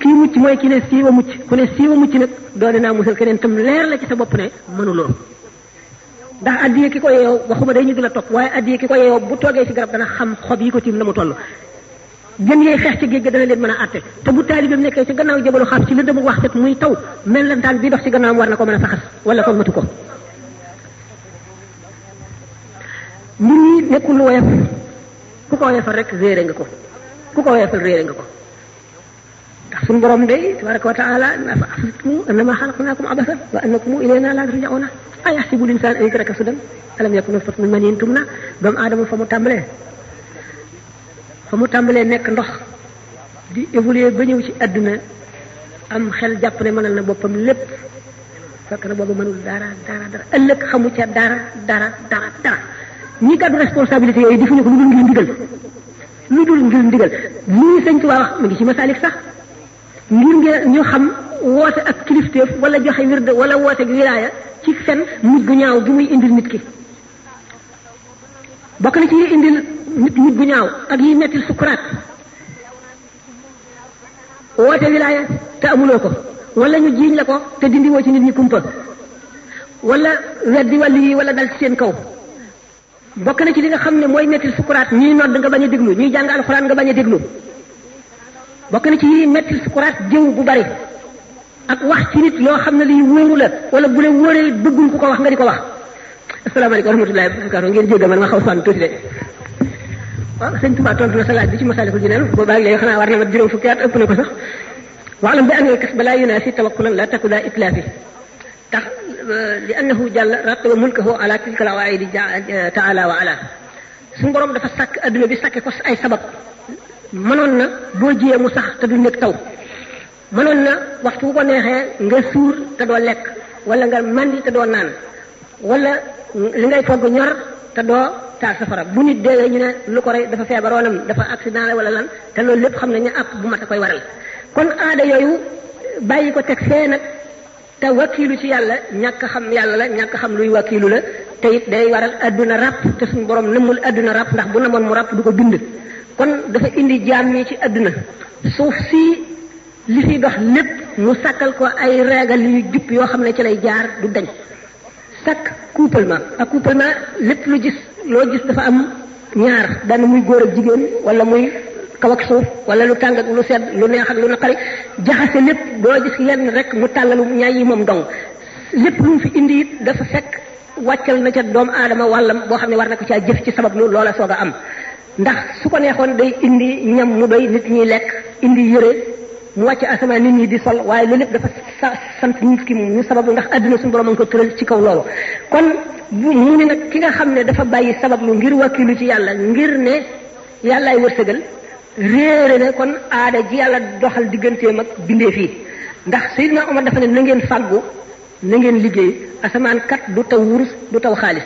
kii mucc mooy ki ne siiwa mucc ku ne siiwa mucc nag doone naa musal keneen tam leer la ci sa bopp ne mënuloo ndax addiye ki ko yeew waxuma day ñu di la topp waaye addiye ki ko yeew bu toogee ci garab dana xam xob yi ko tiim la mu toll jën yee xeex ci géej ga dana leen mën a àtte te bu taalibeem nekkee ci gannaaw jabalu xam ci lëndëmu wax set muy taw mellantaan bi dox ci gannaawam war na ko mën a faxas wala kon matu ko mbir yi nekkul lu woyof ku ko woyofal rek réere nga ko ku ko woyofal réere nga ko ndax suñu borom day tabaraka wa taala afa asibtum annama xalaqnaakum abasan wa annakum ilayna la turja'una ayahsibu l-insaan an yutraka sudan alam yakun nutfatan min maniyyin yumna doomu aadama fa mu tàmbalee nekk ndox di évoluer ba ñëw ci àdduna am xel jàpp ne mënal na boppam lépp fekk na boobu mënul dara ëllëg xamu ca dara ñi gàddu responsabilité yooyu defuñu ko lu dul ngir ndigal lii Sëñ Tuubaa wax mu ngi ci Masaalik sax ngir ñu xam woote ak kilifteef wala joxe wirde wala woote ak wilaaya ci fen mujj gu ñaaw gi muy indil nit ki bokk na ci yi indil nit mujj gu ñaaw ak yi mettil sukuraat woote wilaaya te amuloo ko wala ñu jiiñ la ko te dindiwoo ci nit ñi kumpa wala weddi wàllu yi wala dal ci seen kaw bokk na ci li nga xam ne mooy mettil sukuraat ñuy nodd nga bañ a déglu ñuy jàng alxuraan nga bañ a déglu bokk na ci yi mettil sukuraat jëw bu bari ak wax ci nit loo xam ne liy wóoru la wala bu la wóoree bëggul ku ko wax nga di ko wax asalaamaaleykum wa rahmatullahi wa barakatuh ngeen jéggal man nga xaw sonn tuuti de waaw Sëñ Tuubaa tontu na sa laaj bi ci Masaalikul Jinaan boobaag léegi xanaa war na mat juróom fukki at ëpp na ko sax waalam bi anna al-kasba laa yunaasi tawakkulan la takku daa itlaafi tax li annahu jàll rattaba mulkahu ala tilka al-awaa'idi taala wa ala suñu borom dafa sàkk adduna bi sàkke ko ay sabab mënoon na boo jiyee mu sax te du nekk taw mënoon na waxtu bu ko neexee nga suur te doo lekk wala nga mandi te doo naan wala li ngay togg ñor te doo taal safara bu nit dee ñu ne lu ko rey dafa feebaroonam dafa accident la wala lan te loolu lépp xam nañu àpp bu mat a koy waral kon aada yooyu bàyyi ko teg fee nag te wakiilu ci yàlla ñàkk xam yàlla la ñàkk xam luy wakiilu la te it day waral adduna ràpp te suñu borom nëmmul adduna ràpp ndax bu namoon mu ràpp du ko bind kon dafa indi jaam ñi ci adduna suuf si li fi dox lépp mu sàkkal ko ay régal yu jub yoo xam ne ci lay jaar du dañ sàkk accouplement lépp lu gis loo gis dafa am ñaar dana muy góor ak jigéen wala muy kaw ak suuf wala lu tàng ak lu sedd lu neex ak lu naqari jaxase lépp doo gis lenn rek mu tàllalu ñaay yi moom dong lépp lu mu fi indi it dafa fekk wàccal na ca doomu aadama wàllam boo xam ne war na ko caa jëf ci sabab lu loola soog a am ndax su ko neexoon day indi ñam mu doy nit ñi lekk indi yëre mu wàcc asamaan nit ñi di sol waaye loolu lépp dafa sant nit ki ñu sababu ndax adduna suñu borom a ngi ko tëral ci kaw loolu kon mu ne nag ki nga xam ne dafa bàyyi sabab lu ngir wakkilu ci yàlla ngir ne yàllaay wërsëgal réere na kon aada ji yàlla doxal digganteem ak bindee fii ndax Seydina Omar dafa ne na ngeen fàggu na ngeen liggéey asamaan kat du taw wurus du taw xaalis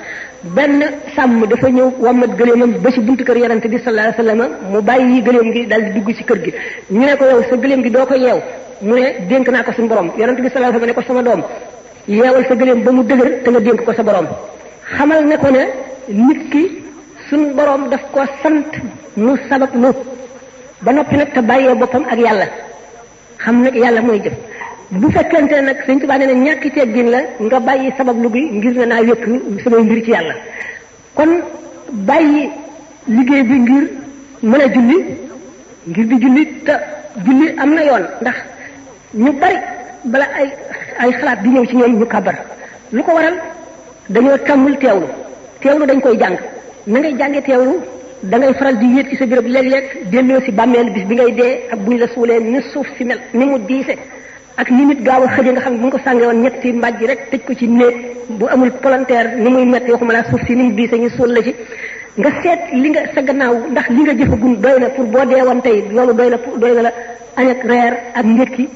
benn sàmm dafa ñëw wammat gëléemam ba ci buntu kër yonente bi sallallahu alayhi wasallam mu bàyyi gëléem gi dal di dugg ci kër gi ñu ne ko yow sa gëléem gi doo ko yeew mu ne dénk naa ko suñu borom yonente bi sallallahu alayhi wasallam ne ko sama doom yeewal sa gëléem ba mu dëgër te nga dénk ko sa borom xamal ne ko ne nit ki suñu borom daf ko sant mu sabab lu ba noppi nag te bàyyee boppam ak yàlla xam nag yàlla mooy jëf bu fekkente nag Sëñ Tuubaa nee na ñàkki teggin la nga bàyyi sabablu bi ngir ne naa wékk samay mbir ci yàlla kon bàyyi liggéey bi ngir mën a julli ngir di julli te julli am na yoon ndax ñu bari bala ay xalaat di ñëw ci ñoom ñu kàbbar lu ko waral dañoo tàmmul teewlu dañ koy jàng na ngay jàngee teewlu da ngay faral di yéeg ci sa béréb léeg-léeg delloo si bàmmeel bis bi ngay dee ak bu ñu la suulee ni suuf si mel ni mu diise ak ni nit gaaw a xëje nga xam ne bu ñu ko sàngee woon ñetti mbàjj rek tëj ko ci néeg bu amul palanteer ni muy metti waxuma laa suuf si ni mu diise ñu suul la ci nga seet li nga sa gannaaw ndax li nga jëfagun doy na pour boo dee woon tey loolu doy na la añ ak reer ak ndékki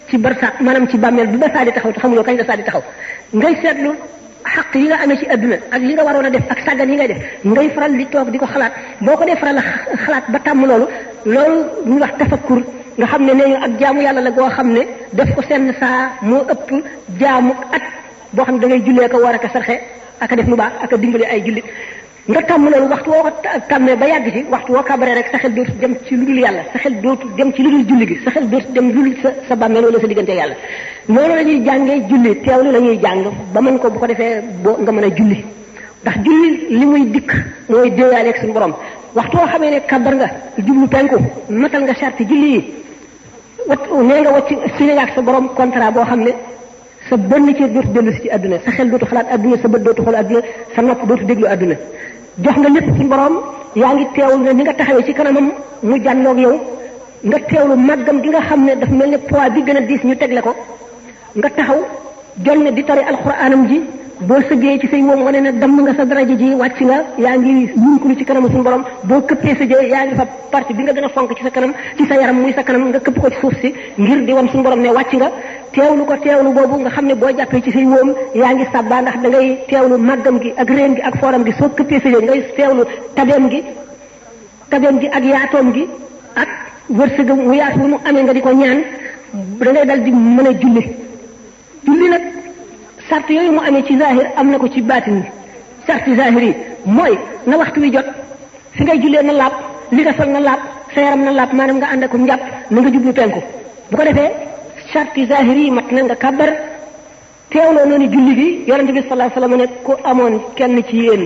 ci barsax maanaam ci bàmmeel bi ba saa di taxaw te xamuloo kañ la saa di taxaw ngay seetlu xaq yi nga amee ci adduna ak li nga waroon a def ak sàggan yi ngay def ngay faral di toog di ko xalaat boo ko dee faral xalaat ba tàmm loolu ñu wax tafakkur nga xam ne nee ñu ak jaamu yàlla la goo xam ne def ko seen saa moo ëpp jaamu at boo xam ne da ngay jullee ko war a ko sarxe ak a def lu baax ak a dimbali ay jullit nga tàmm loolu waxtu woo ko tàmmee ba yàgg ci waxtu woo kabaree rek sa xel dootu dem ci lu dul yàlla sa xel dootu dem ci lu dul julli gi sa xel dootu dem lu dul sa bàmmeel wala sa diggante yàlla noonu la ñuy jàngee julli teewlu la ñuy jàng ba mën ko bu ko defee boo nga mën a julli ndax julli li muy dikk mooy déeyaale ak suñu borom waxtu woo xamee ne kabar nga jublu penku matal nga charte julli yi nee nga wacc signé ak sa borom contrat boo xam ne sa benn cër dootu dellu si ci àdduna sa xel dootu xalaat àdduna sa bët dootu xool àdduna sa nopp dootu déglu àdduna jox nga lépp suñu borom yaa ngi teewul ne ni nga taxawee ci kanamam mu jànloog yow nga teewlu màggam gi nga xam ne dafa mel ne poids bi gën a diis ñu tegle ko nga taxaw jonne di tari alxuraanam ji boo sëggee ci say woom wane ne damm nga sa daraja ji wàcc nga yaa ngi yunkulu ci kanamu suñu borom boo këppee sa jë yaa ngi fa partie bi nga gën a fonk ci sa kanam ci sa yaram muy sa kanam nga këpp ko ci suuf si ngir di wan suñu borom ne wàcc nga teewlu ko teewlu boobu nga xam ne boo jàppee ci say woom yaa ngi sàbbaa ndax da ngay teewlu màggam gi ak réen gi ak fooram gi soo këppee sa jë ngay teewlu tabeem gi ak yaatoom gi ak wërsëgam mu yaatu mu amee nga di ko ñaan da ngay dal di mën a julli nag sart yooyu mu amee ci zahir am na ko ci baatin sarti zahir yi mooy na waxtu wi jot fi ngay jullee na laab li nga sol na laab sa yaram na laab maanaam nga ànd ak njàpp na nga jublu penku bu ko defee sarti zahir yi mat na nga kàbbar teewloo noonu julli gi yonente bi sallallahu alayhi wasallam ne ku amoon kenn ci yéen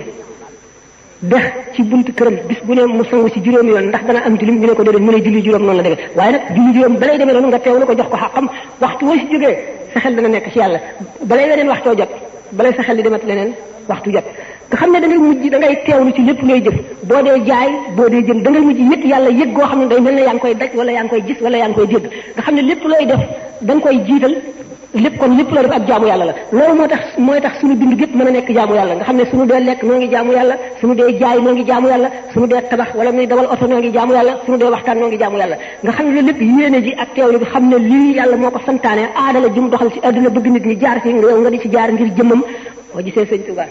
dex ci buntu këram bis bu ne mu sangu ci juróomi yoon ndax dana am tilim ñu ne ko déedéet mu ne julli juróom noonu la demee waaye nag julli juróom balay demee noonu nga teewlu ko jox ko xaqam waxtu woo si jógee sa xel dana nekk ci yàlla balay leneen waxtoo jot balay sa xel di demat leneen waxtu jot nga xam ne da ngay mujj da ngay teewlu ci lépp looy jëf boo dee jaay boo dee jënd da ngay mujj yëg yàlla yëg goo xam ne day mel ne yaa ngi koy daj wala yaa ngi koy gis wala yaa ngi koy dégg nga xam ne lépp looy def da nga koy jiital lépp kon lépp loo def ak jaamu yàlla la loolu mooy tax suñu dund gépp mën a nekk jaamu yàlla nga xam ne suñu dee lekk noo ngi jaamu yàlla suñu dee jaay noo ngi jaamu yàlla suñu dee tabax wala muy dawal oto noo ngi jaamu yàlla suñu dee waxtaan noo ngi jaamu yàlla nga xam ne loolu lépp yéene ji ak teewlu bi xam ne lii yàlla moo ko santaane aada la jum doxal ci àdduna bëgg nit ñi jaar ci nga di ci jaar ngir jëmmam boo gisee sëñ Tuubaa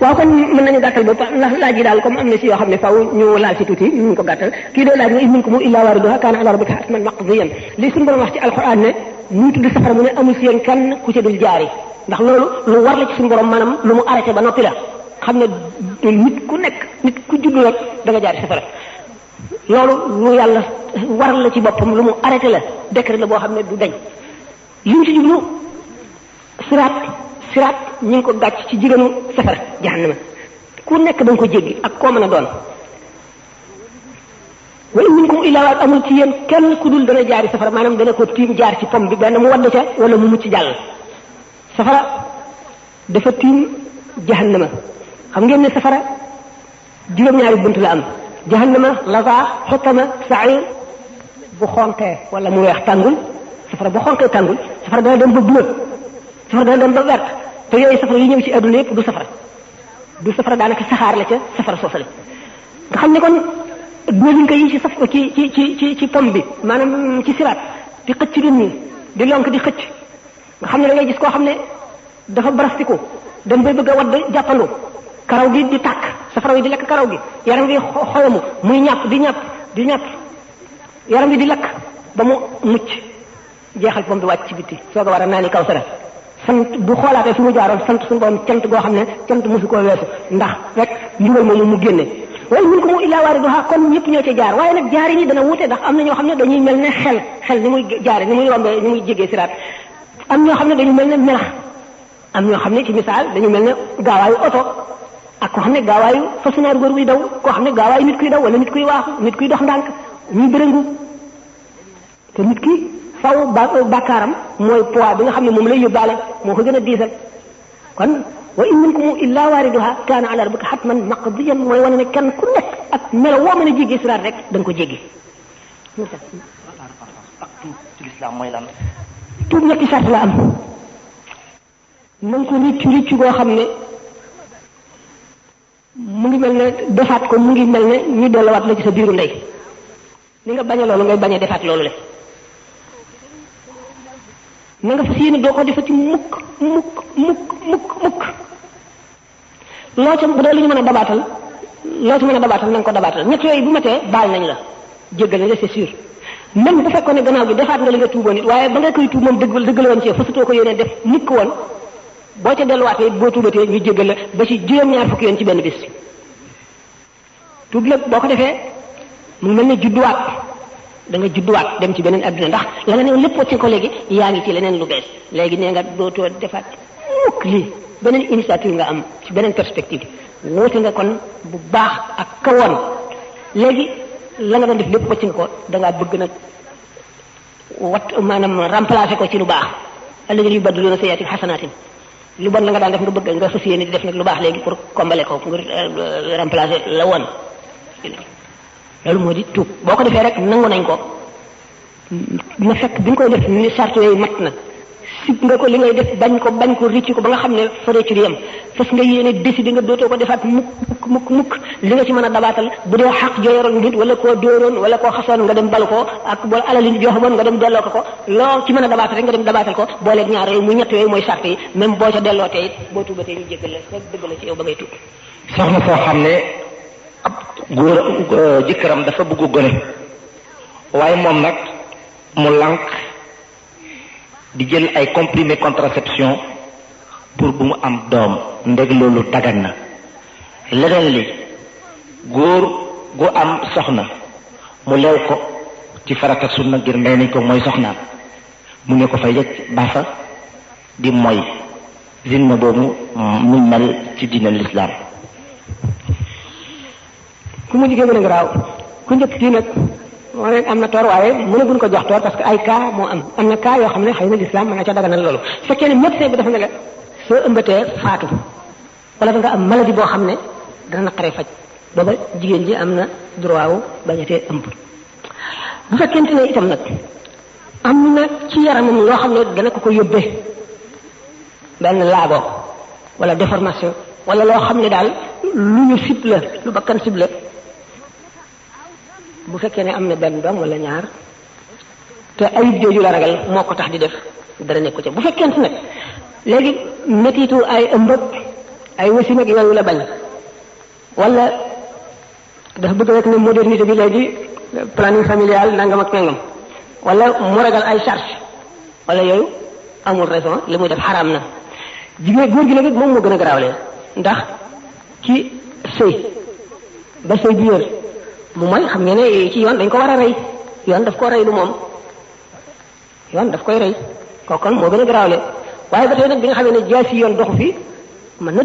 waaw kon mën nañu gàttal ba ndax laaj yi daal comme am na ci yoo xam ne faw ñu laal ci tuuti ñu ko gàttal kii dee laaj nga in minkum illaa waariduhaa kaana alaa rabbika hatman maqdiyyan li suñu borom wax ci alxuraan ne ñu tudd safara mu ne amul ci yéen kenn ku ca dul jaari ndax loolu lu war la ci suñu borom maanaam lu mu arrêté ba noppi la xam ne nit ku juddu rek da nga jaari safara loolu lu yàlla war la ci boppam lu mu arrêté la décret la boo xam ne du dañ li mu ci jublu siraat ñu ngi ko gàcc ci jigéenu safara jahannama ku nekk da nga ko jéggi ak koo mën a doon wa in minkum illaa waariduhaa amul ci yéen kenn ku dul dana jaari safara maanaam dana ko tiim jaar ci pom bi benn mu wadd ca wala mu mucc jàll safara dafa tiim jahannama xam ngeen ne safara juróom-ñaari bunt la am jahannama lazaa xutama sa'iir bu xonkee wala mu weex tàngul safara bu xonkee tàngul safara dana dem ba bleu safara dana dem ba vert te yooyu safara yi ñëw ci adduna yëpp du safara du safara daanaka saxaar la ca safara soosale nga xam ne kon dóolin ko yi ci saf ci pom bi maanaam ci siraat di xëcc nit ñi di lonk di xëcc nga xam ne da ngay gis koo xam ne dafa barastiku dem bay bëgg a wadd jàppandu karaw gi di tàkk safara wi di lekk karaw gi yaram gi xoyamu muy ñàpp di ñàpp yaram gi di lakk ba mu mucc jeexal pom bi wàcc ci bitti soog a war a naani kawsara sant bu xoolaatee fi mu jaaroon sant suñu borom cant goo xam ne cant mosu koo weesu ndax rek mbugal moomu mu génne waaye mun ko mu illaa waariduhaa kon ñëpp ñoo ci jaar waaye nag jaari ni dana wute ndax am na ñoo xam ne dañuy mel ne xel ni muy jaare ni muy rombee ni muy jégee siraat am ñoo xam ne dañu mel ne melax am ñoo xam ne ci misaal dañu mel ne gaawaayu oto ak koo xam ne gaawaayu façonnaaru góor buy daw koo xam ne gaawaayu nit kuy daw wala nit kuy waaxu nit kuy dox ndànk ñuy bërëngu te nit ki faw bàkkaaram mooy poids bi nga xam ne moom lay yóbbaale moo ko gën a diisal kon wa in minkum illa waariduha kaana ala rabbika hatman maqdiyan mooy wane ne kenn ku nekk ak melo woo mën a jéggi siraat rek da nga ko jéggi. ci lislaam mooy lan. tuub ñetti sart la am na nga ko riccu goo xam ne mu ngi mel ne defaat ko mu ngi mel ne ñu delluwaat la ci sa biiru ndey ni nga bañ a loolu ngay bañ a defaat loolu le na nga fas yéene doo ko defati mukk loo ca bu dee lu ñu mën a dabaatal na nga ko dabaatal ñett yooyu bu matee baal nañ la jéggal nañ la c'est sûr même bu fekkoon ne gannaaw gi defaat nga li nga tuuboon it waaye ba nga koy tuub moom dëggal woon ci fasutoo ko yéene def nit ko woon boo ca delluwaatee boo tuubatee ñu jéggal la ba ci juróom-ñaar fukki yoon ci benn bis tuub lépp boo ko defee mu mel ne judduwaat da nga judduwaat dem ci beneen adduna ndax la nga ne lépp wacce ko léegi yaa ngi ci leneen lu bees léegi nee nga dootoo defaat mukk lii beneen initiative nga am ci beneen perspective woote nga kon bu baax ak kawoon léegi la nga doon def lépp wacce nga ko da ngaa bëgg nag maanaam remplacer ko ci lu baax alladhina yubaddiluna sayyi'ati hasanaatin lu bon la nga daan def nga bëgg nga fas yéene di def nag lu baax léegi pour combler ko nga remplacer la woon loolu moo di tuub boo ko defee rek nangu nañ ko na fekk bi nga koy def ni charte yooyu mat na sib nga ko li ngay def bañ ko ricc ko ba nga xam ne fa réccu di yem fas nga yéene décider nga dootoo ko defaat mukk li nga ci mën a dabaatal bu dee xaq jooyoroon nit wala koo dóoroon wala koo xasoon nga dem balu ko ak boo alali nit joxamoon nga dem delloo ko loo ci mën a dabaatal rek nga dem dabaatal ko booleeg ñaar yooyu muy ñett yooyu mooy charte yi même boo ca delloo tey it boo tuubatee ñu jéggal la rek dëgg la ci yow ba ngay tuub soxna soo xam ne ab góor jëkkëram dafa bëgg gone waaye moom nag mu lànk di jël ay comprimé contraception pour bu mu am doom ndeg loolu dagan na leneen li góor gu am soxna mu lew ko ci farata sunna ngir may nañ ko mooy soxnaam mu ne ko fa yëg bafa di mooy zinna boobu mu mel ci diina l'islam ku mu jigéen gën a garaaw ku njëkk kii nag moo leen am na toor waaye mënaguñ ko jox toor parce que ay cas moo am na cas yoo xam ne xëy na l'islam mën na ca daganal loolu su fekkee ne médecin bi dafa ne la soo ëmbatee faatu wala da nga am maladie boo xam ne dana naqaree faj booba jigéen ji am na droit wu bañatee ëmb bu fekkente ne itam nag am na ci yaramam loo xam ne dana ko yóbbee benn laago wala déformation wala loo xam ne daal lu ñu sib la lu bakkan sib la bu fekkee ne am na benn doom wala ñaar te ayib jooju la ragal moo ko tax di def dara nekku ca bu fekkente nag léegi métitu ay ëmbëg ay wasi nag yooyu la bañ wala dafa bëgg rek ne modernité bi léegi planning familial nangam ak nangam wala mu ragal ay charge wala yooyu amul raison li muy def xaraam na jigéen góor gi nag moom moo gën a garaawlee ndax ci sëy ba sëy bi wér mu mooy xam ngeen ne ci yoon dañ ko war a rey yoon daf koo rey lu moom yoon daf koy rey kooku moo gën a garaawle waaye ba tey nag bi nga xamee ne jaasi yoon doxu fi mën na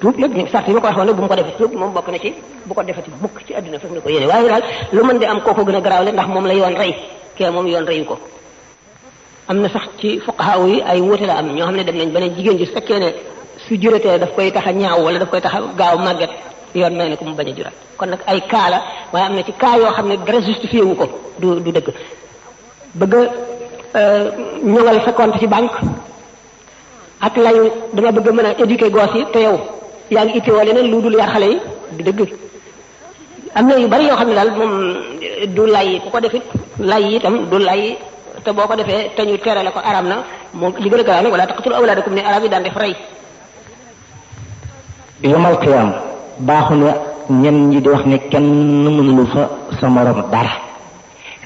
tuub lépp sart yi ma ko waxoon bu mu ko defee tuub moom bokk na ci bu ko defati mukk ci àdduna fekk na ko yéene waaye daal lu mën di am kooko gën a garaawle ndax moom la yoon rey kee moom yoon reyu ko am na sax ci fuqaha yi ay wóote la am ñoo xam ne dem nañ ba ne jigéen ji su fekkee ne su juratee daf koy tax a ñaaw wala daf koy tax a gaaw màgget yoon may ne ko mu bañ a jurat kon nag ay cas la waaye am na ci cas yoo xam ne dara justifié wu ko du dëgg bëgg a ñoŋal sa compte ci banque ak layu dama bëgg mën a éduquer goos yi te yow yaa ngi itteewoo leneen lu dul yar xale yi du dëgg. am na yu bari yoo xam ne daal moom du lay ku ko defit lay itam du lay te boo ko defee te ñu tere la ko aram na moom li gën a garaaw nag wala taqtulu awlaadakum ne arab yi daan def rey. yomal qiyaam baaxu na ñenn ñi di wax ne kenn mënulu fa sa morom dara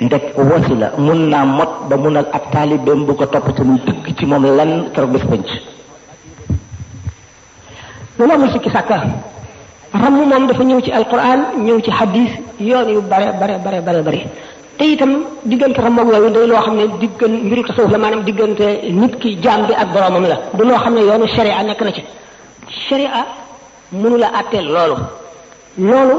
ndek wasila mun naa mot ba munal ab taalibeem bu ko topp te muy dëgg ci moom lan keroog bés penc. loolu amul sikki sàkka ramm moom dafa ñëw ci alquran ñëw ci hadis yoon yu bare te itam diggante ramm ak yooyu day loo xam ne mbiru tasawuf la maanaam diggante nit ki jaam bi ak boromam la du loo xam ne yoonu sharia nekk na ci sharia mënu la àtteel loolu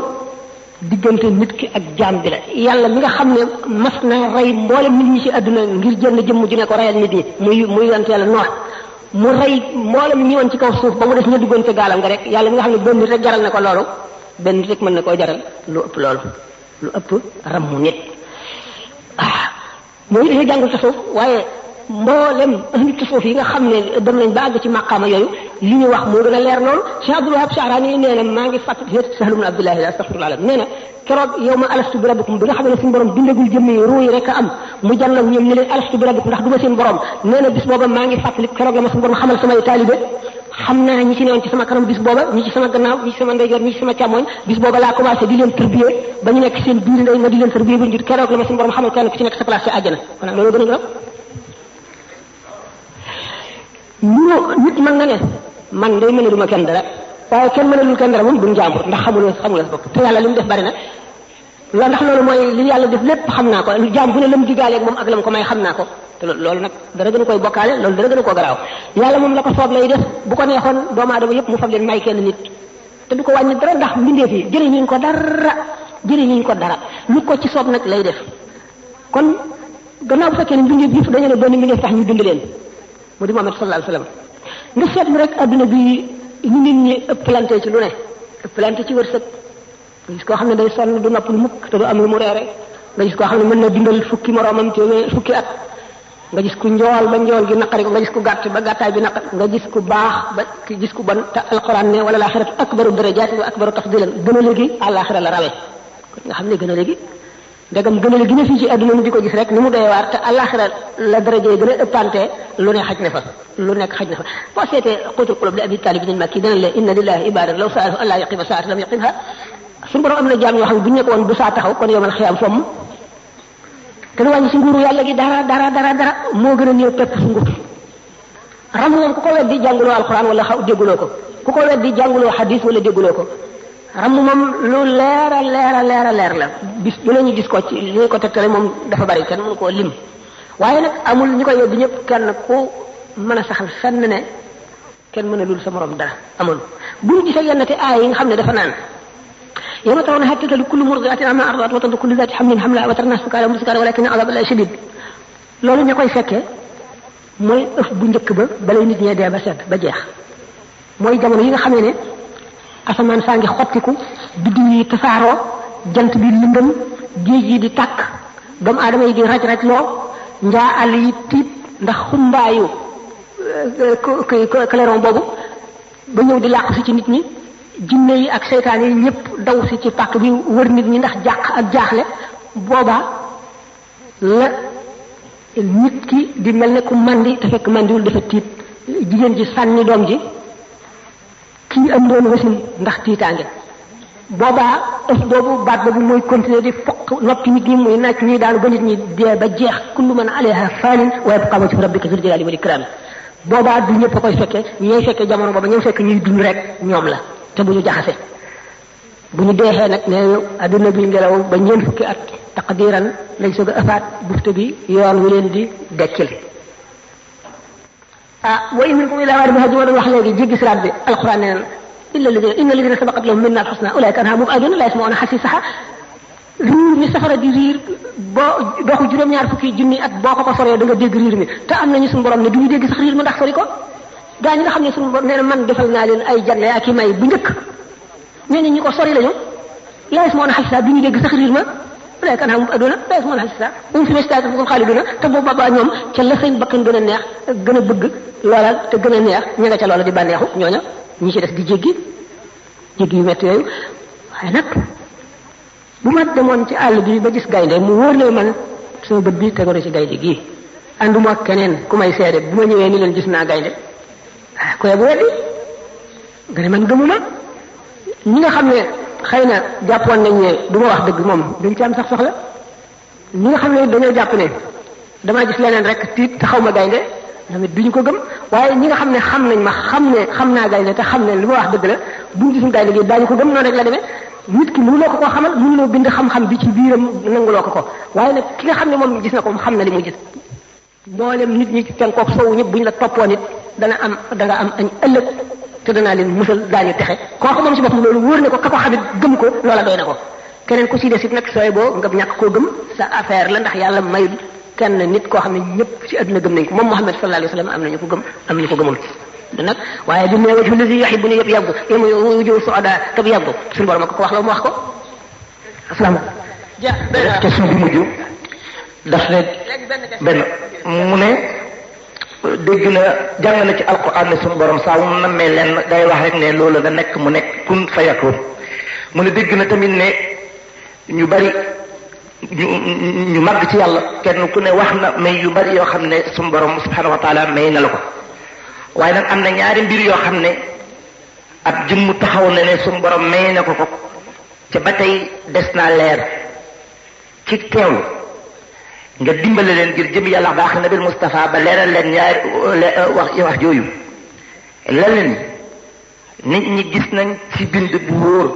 diggante nit ki ak jaam bi la yàlla mi nga xam ne mas na rey mboolem nit ñi ci àdduna ngir jënd jëmm ju ne ko reyal nit ñi muy yonent yàlla Noox mu rey mboolem ñi woon ci kaw suuf ba mu def ñu duggoon ca gaalam nga rek yàlla mi nga xam ne benn nit rek jaral na ko loolu benn nit rek mën na koo jaral lu ëpp loolu lu ëpp rammu nit mooy dañuy jàngul tasawuf waaye mboolem ahlu tasawuf yi nga xam ne dem nañ ba àgg ci maqaama yooyu li ñu wax moo gën a leer loolu Cheikh Abdul Wahab Sha'rani nee na maa ngi fàttali Sahl ibn Abdullah astaghfirullah nee na keroog yow ma alastu bi rabbikum bi nga xam ne suñu borom bindagul jëmm yi ruu yi rek a am mu jànnaw ñoom ñu leen alastu bi rabbikum ndax du ma seen borom nee na bis booba maa ngi fàttali keroog la ma suñu borom xamal samay taalibe xam naa ñi ci newoon ci sama kanam bis booba ñi ci sama gannaaw ñi ci sama ndeyjoor ñi ci sama càmmoñ bis booba laa commencé di leen tërbiye ba ñu nekk seen biir ndey ma di leen tërbiye ba njur keroog la ma suñu borom xamal kenn ku ci nekk sa place ci àjjana kon loolu gën a gërëm nit mën na ne man day mën a duma kenn dara waaye kenn mënalul kenn dara moom duñ jàmbur ndax xamuloo sa bopp te yàlla li mu def bari na loolu ndax loolu mooy li yàlla def lépp xam naa ko lu jaam bu ne la mu digaaleeg moom ak la mu ko may xam naa ko te loolu nag dara gën a koy bokkaale loolu dara gën a koo garaaw yàlla moom la ko soob lay def bu ko neexoon doomu aadama yëpp mu fab leen may kenn nit te du ko wàññi dara ndax mbindeef yi jëriñuñ ko dara lu ko ci soob nag lay def kon gannaaw bu fekkee ne mbindeef yëpp dañu ne benn mbindeef tax ñu dund leen mu di Muhammad sallallahu alayhi wasallam nga seetlu rek adduna bi ñu nit ñi ëppalante ci lu ne ëppalante ci wërsëg nga gis koo xam ne day sonn du nopp lu mukk te du am lu mu reere nga gis koo xam ne mën na dundal fukki moroomam téeméer fukki at nga gis ku njool ba njool gi naqari ko nga gis ku gàtt ba gàttaay bi naqari nga gis ku baax ba gis ku bon te alquran ne wala laaxiratu akbaru darajaati wa akbaru tafdilan gën a léegi àllaaxira la rawe kon nga xam ne gën a léegi ndegam gën a léegi ne fii ci adduna ni di ko gis rek ni mu doy waar te àllaaxira la daraja yi gën a ëppante lu ne xaj na fa lu nekk xaj na fa boo seetee qutul qulub li abi talib bin makki dana leen inna lillahi ibadan law sa'alahu an la yaqima saa'atan lam yaqimha suñu borom am na jaam yoo xam ne bu ñu nekk woon bu saa taxaw kon yowmal xiyaam fomm te lu wàññi si nguuru yàlla gi dara moo gën a néew pepp su nguur ram moom ku ko weddi jànguloo alquran wala dégguloo ko ku ko weddi jànguloo hadis wala dégguloo ko ram moom lu leer la bis bu ñu gis ko ci li ñu ko tegtale moom dafa bari kenn mënu koo lim waaye nag amul ñi koy weddi ñëpp kenn ku mën a saxal fenn ne kenn mën a lul sa morom dara amul bu ñu gisee yenn te aay yi nga xam ne dafa naan يوم ترونها تذهل كل مرضعة عما أرضعت وتضع كل ذات حمل حملها وترى الناس سكارى وهم سكارى ولكن عذاب الله شديد loolu ña koy fekkee mooy ëf bu njëkk ba balay nit ñee dee ba sedd ba jeex mooy jamono yi nga xamee ne asamaan saa ngi xottiku biddiw yi tasaaroo jant bi lëndëm géej yi di tàkk doomu aadama yi di raj loo njaa àll yi tiit ndax xumbaayu clairon boobu ba ñëw di làqu si ci nit ñi jinne yi ak seytaan yi ñëpp daw si ci pàkk bi wër nit ñi ndax jàq ak jaaxle boobaa la nit ki di mel ne ku mandi te fekk mandiwul dafa tiit jigéen ji sànni doom ji kii am doon wasin ndax tiitaange boobaa ëf boobu baat boobu mooy continuer di fokk noppi nit ñi muy naaj ñuy daanu ba nit ñi dee ba jeex kullu man alayha faanin wa yabqa wajhu rabbika zul jalali wal ikram boobaa du ñëpp a koy fekkee ñooy fekkee jamono booba ñooy fekk ñuy dund rek ñoom la te bu ñu jaxase bu ñu deexee nag nee adduna bi ngelaw ba ñeent fukki at taqdiran lañ soog a ëppaat bufte bi yoon wi leen di dekkil wa in minkum illa waariduhaa ji ma doon wax léegi jéggi siraat bi alquran nee na inna alladina sabaqat lahum minna alxusna ulaika anha mubadun la yasmauna xasisaha riir mi safara di riir boo doxu juróom-ñaar fukki junni at boo ko soree da nga dégg riir mi te am nañu suñu borom ne du ñu dégg sax riir mi ndax sori ko gaa ñi nga xam ne suñu borom nee na man defal naa leen ay jagle ak i may bu njëkk ñooñu ñi ko sori lañu la yasmauna xasisa du ñu dégg sax riir ma ulaika anha mubaduna la yasmauna xasisa um fi mastaatum xaaliduna te boobu babaa ñoom ca la seen bakkan gën a neex gën a bëgg loola te gën a neex ña nga ca loola di bànneexu ñooña ñi ci des di jéggi jéggi yu métti yooyu waaye nag bu ma demoon ci àll bi ba gis gaynde mu wóor ne man sama bët bi tegoo na ci gaynde gii ànduma ak keneen ku may seede bu ma ñëwee ni leen gis naa gaynde ku bu weddi nga ne man gëmuma ñi nga xam ne xëy na jàppoon nañ ne du ma wax dëgg moom duñ ci am sax soxla ñi nga xam ne dañoo jàpp ne damaa gis leneen rek tiit te xaw ma gaynde tamit duñu ko gëm waaye ñi nga xam ne xam nañ ma xam naa gaynde te xam ne li ma wax dëgg la buñ gisul gaynde gi daañu ko gëm noonu rek la demee nit ki mënuloo ko koo xamal mënuloo bind xam-xam bi ci biiram nanguloo ko waaye nag ki nga xam ne moom gis na ko xam na li mu gis mboolem nit ñi ci penkook soowu ñëpp buñ la toppoon it da nga am añ ëllëg te danaa leen musal daañu texe kooku moom si boppam loolu wóor ne ko ka ko xamit gëm ko loola doy na ko keneen ku ci des it nag sooy boo nga ñàkk koo gëm sa affaire la ndax yàlla mayul kenn nit koo xam ne ñëpp ci àdduna gëm nañ ko moom Muhammad sallallahu alayhi wa sallam am nañu ko gëm am nañu ko gëmul nag waaye bi ne wajhu lazi yuhibbuni yëpp yàggu yému wujuhu suada tab yàggu suñu borom ko wax la mu wax ko asalaamaaleykum question bi mujj daf ne benn mu ne dégg na jàng na ci alquran ne suñu borom saa mu nammee leen day wax rek ne loolu nga nekk mu nekk kun fayakun mu ne dégg na tamit ne ñu bari ñu màgg ci yàlla kenn ku ne wax na may yu bari yoo xam ne suñu borom subhanahu wa taala may na la ko waaye nag am na ñaari mbir yoo xam ne ab jëmm taxaw na ne suñu borom may na ko ko ca ba tey des naa leer ci teewlu nga dimbale leen ngir jëm yàlla baax na bil Mustafa ba leeral leen ñaari wax jooyu leneen nit ñi gis nañ ci bind bu wóor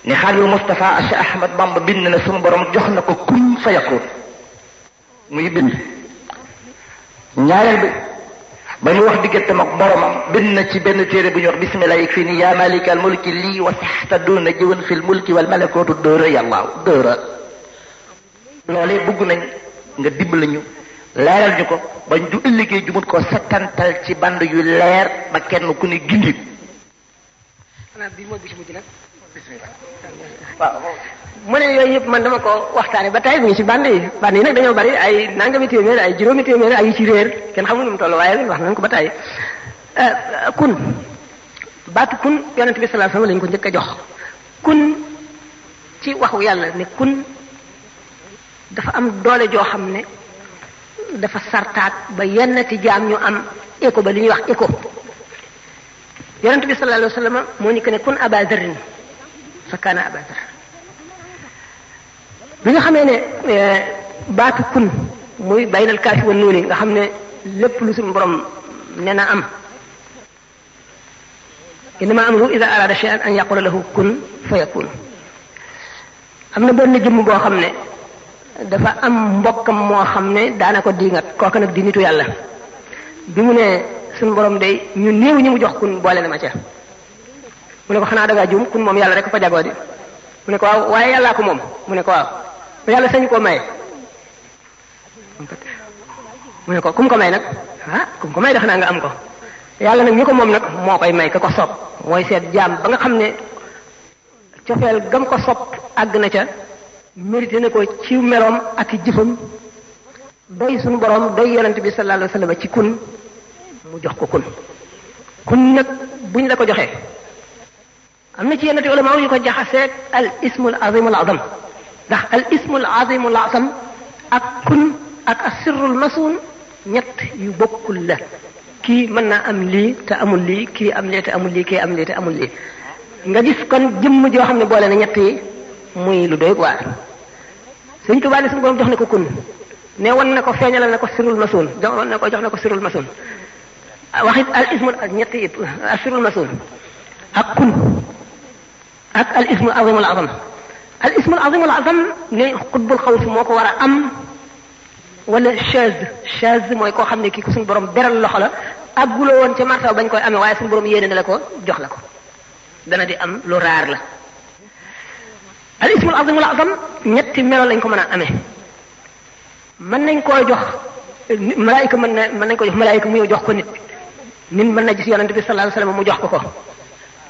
ne Xaadimu Mustafa Cheikh Ahmad Bamba bind na suñu borom jox na ko kun fayakun muy bind ñaareel bi ba ñu wax digganteem ak boromam bind na ci benn téere bu ñu wax bismillah yeg fii ni yaa malikal mulki lii wa saxta duna jiwan fil mulki wal malakotu dóora yàllaaw dóora loolee bëgg nañ nga dimbali ñu leeral ñu ko bañ du ëllëgee ju mun koo settantal ci band yu leer ba kenn ku ne gindi bi mooy bis mujj nag waaw mu ne yooyu yëpp man dama ko waxtaane ba tey mu ngi ci band yi nag dañoo bari ay nangami téeméer ay juróomi téeméer ay yu ci réer kenn xamul nu mu toll waaye wax nañ ko ba tey kun baatu kun yonent bi sallallahu alayhi wasallam lañ ko njëkk a jox kun ci waxu yàlla ne kun dafa am doole joo xam ne dafa sartaat ba yenn ci jaam ñu am écho ba li ñuy wax écho yonent bi sallallahu alayhi wasallam moo ni que ne kun aba zarrin fa kaana aba zar bi nga xamee ne baatu kun muy baynal kaafi wa nuuni nga xam ne lépp lu suñu borom nee na am innama amruhu iza arada shay'an an yaqula lahu kun fayakun am na benn jëmm boo xam ne dafa am mbokkam moo xam ne daana ko diingat kooka nag di nitu yàlla bi mu ne suñu borom day ñu néew ñi mu jox kun boole na ma ca mu ne ko xanaa dangaa juum kun moom yàlla rek ko jagoo di mu ne ko waaw waaye yàllaa ko moom mu ne ko waaw yàlla sañu koo maye mu ne ko kum ko may nag kum ko may dex naa nga am ko yàlla nag ñu ko moom nag moo koy may ka ko sopp mooy seet jaam ba nga xam ne cofeel gam ko sopp àgg na ca mérité na ko ci meloom ak i jëfam doy suñu borom doy yonent bi sallallahu alayhi wasallam ci kun mu jox ko kun nag buñ la ko joxee am na ci yenn ulama yu ko jaxaseeg al ismul azimul azam ndax al ismul azimul azam ak kun ak asirrul masuun ñett yu bokkul la kii mën naa am lii te amul lii kii am lee te amul lii kii am lee te amul lii nga gis kon jëmm joo xam ne boole na ñett yi muy lu doy waar Sëñ Tuubaa ne suñu borom jox na ko kun ne wan na ko feeñalal na ko sirrul masuun jox na ko sirrul masuun waxit al ismul ak ñett yëpp asirul masuun ak kun ak al ismul azimul azam al ismul azimul azam ne xutbul xawsi moo ko war a am wala chaz mooy koo xam ne kii ko suñu borom beral loxo la àgguloo woon ca martaba bañ koy amee waaye suñu borom yéene na la ko jox la ko dana di am lu raar la al ismul azimul azam ñetti melo lañ ko mën a amee mën nañ koo jox malaayika mën nañ ko jox malaayika mu jox ko nit mën na gis yonent bi sallallahu alayhi wasallam mu jox ko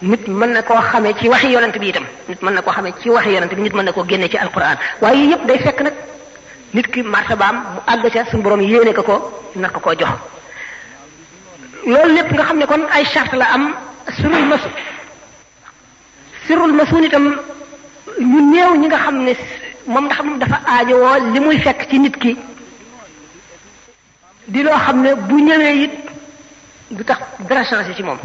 nit mën na koo xamee ci waxi yonent bi itam nit mën na koo xamee ci waxi yonent bi nit mën na koo génne ci alquran waaye yii yëpp day fekk nag nit ki martabaam mu àgg ca suñu borom yéene ko naka koo jox loolu lépp nga xam ne kon ay charte la am surul masu sirrul masuun itam ñu néew ñi nga xam ne moom ndax moom dafa aajowoo li muy fekk ci nit ki di loo xam ne bu ñëwee it du tax dara changé ci moom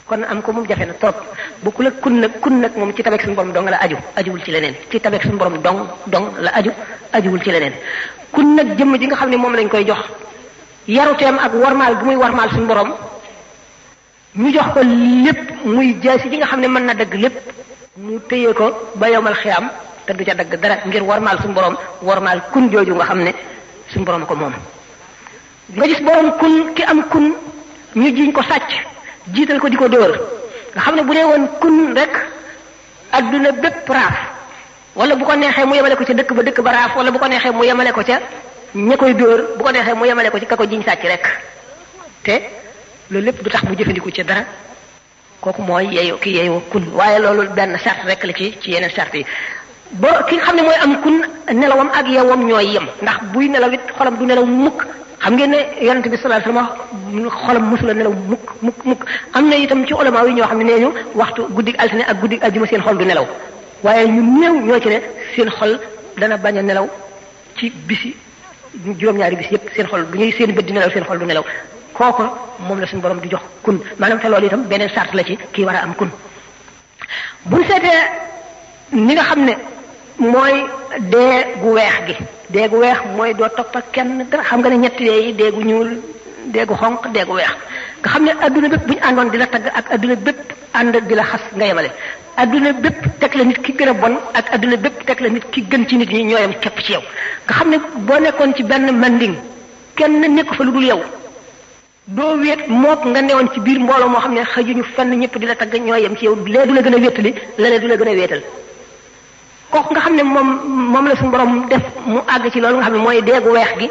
kon am ko moom jafe na trop bokkul ak kun nag moom ci tabeek suñu borom dong la ajuwul ci leneen ci tabeek suñu borom dong la ajuwul ci leneen kun nag jëmm ji nga xam ne moom lañ koy jox yaruteem ak warmaal gu muy warmaal suñu borom ñu jox ko lépp muy jaasi ji nga xam ne mën na dagg lépp mu téye ko ba yowmal xiyaam te du ca dagg dara ngir warmaal suñu borom warmaal kun jooju nga xam ne suñu borom ko moom nga gis borom kun ki am kun ñu jiñ ko sàcc jiital ko di ko dóor nga xam ne bu dee woon kun rek adduna bépp raaf wala bu ko neexee mu yemale ko ca dëkk ba raaf wala bu ko neexee mu yemale ko ca ña koy dóor bu ko neexee mu yemale ko ci ka ko jiñ sàcc rek te loolu lépp du tax mu jëfandiku ca dara kooku mooy yeeyoo kun waaye loolu benn charte rek la ci yeneen charte yi ba ki nga xam ne mooy am kun nelawam ak yeewam ñooy yem ndax buy nelaw it xolam du nelaw mukk xam ngeen ne yonente bi sallallahu alayhi wasallam xolam mësula nelaw mukk am na itam ci ulama yi ñoo xam ne nee ñu waxtu guddig altine ak guddig aljuma seen xol du nelaw waaye ñu néew ñoo ci ne seen xol dana bañ a nelaw ci bisi juróom-ñaari bis yëpp seen xol bu ñuy seen bët di nelaw seen xol du nelaw kooku moom la suñu borom di jox kun maanaam te loolu itam beneen sart la ci kii war a am kun buñ seetee ni nga xam ne mooy dee gu weex mooy doo topp ak kenn dara xam nga ne ñetti dee yi dee gu ñuul dee gu xonq dee gu weex nga xam ne adduna bépp bu ñu àndoon di la tagg ak adduna bépp ànd di la xas nga yemale adduna bépp teg la nit ki gën a bon ak adduna bépp teg la nit ki gën ci nit ñi ñooyam képp ci yow nga xam ne boo nekkoon ci benn manding kenn nekk fa lu dul yow doo wéet mook nga newoon ci biir mbooloo moo xam ne xëjuñu fenn ñëpp di la tagg ñooyam ci yow lee du la gën a wéttali lee du la gën a wéetal kooku nga xam ne moom la suñu borom def mu àgg ci loolu nga xam ne mooy deegu weex gi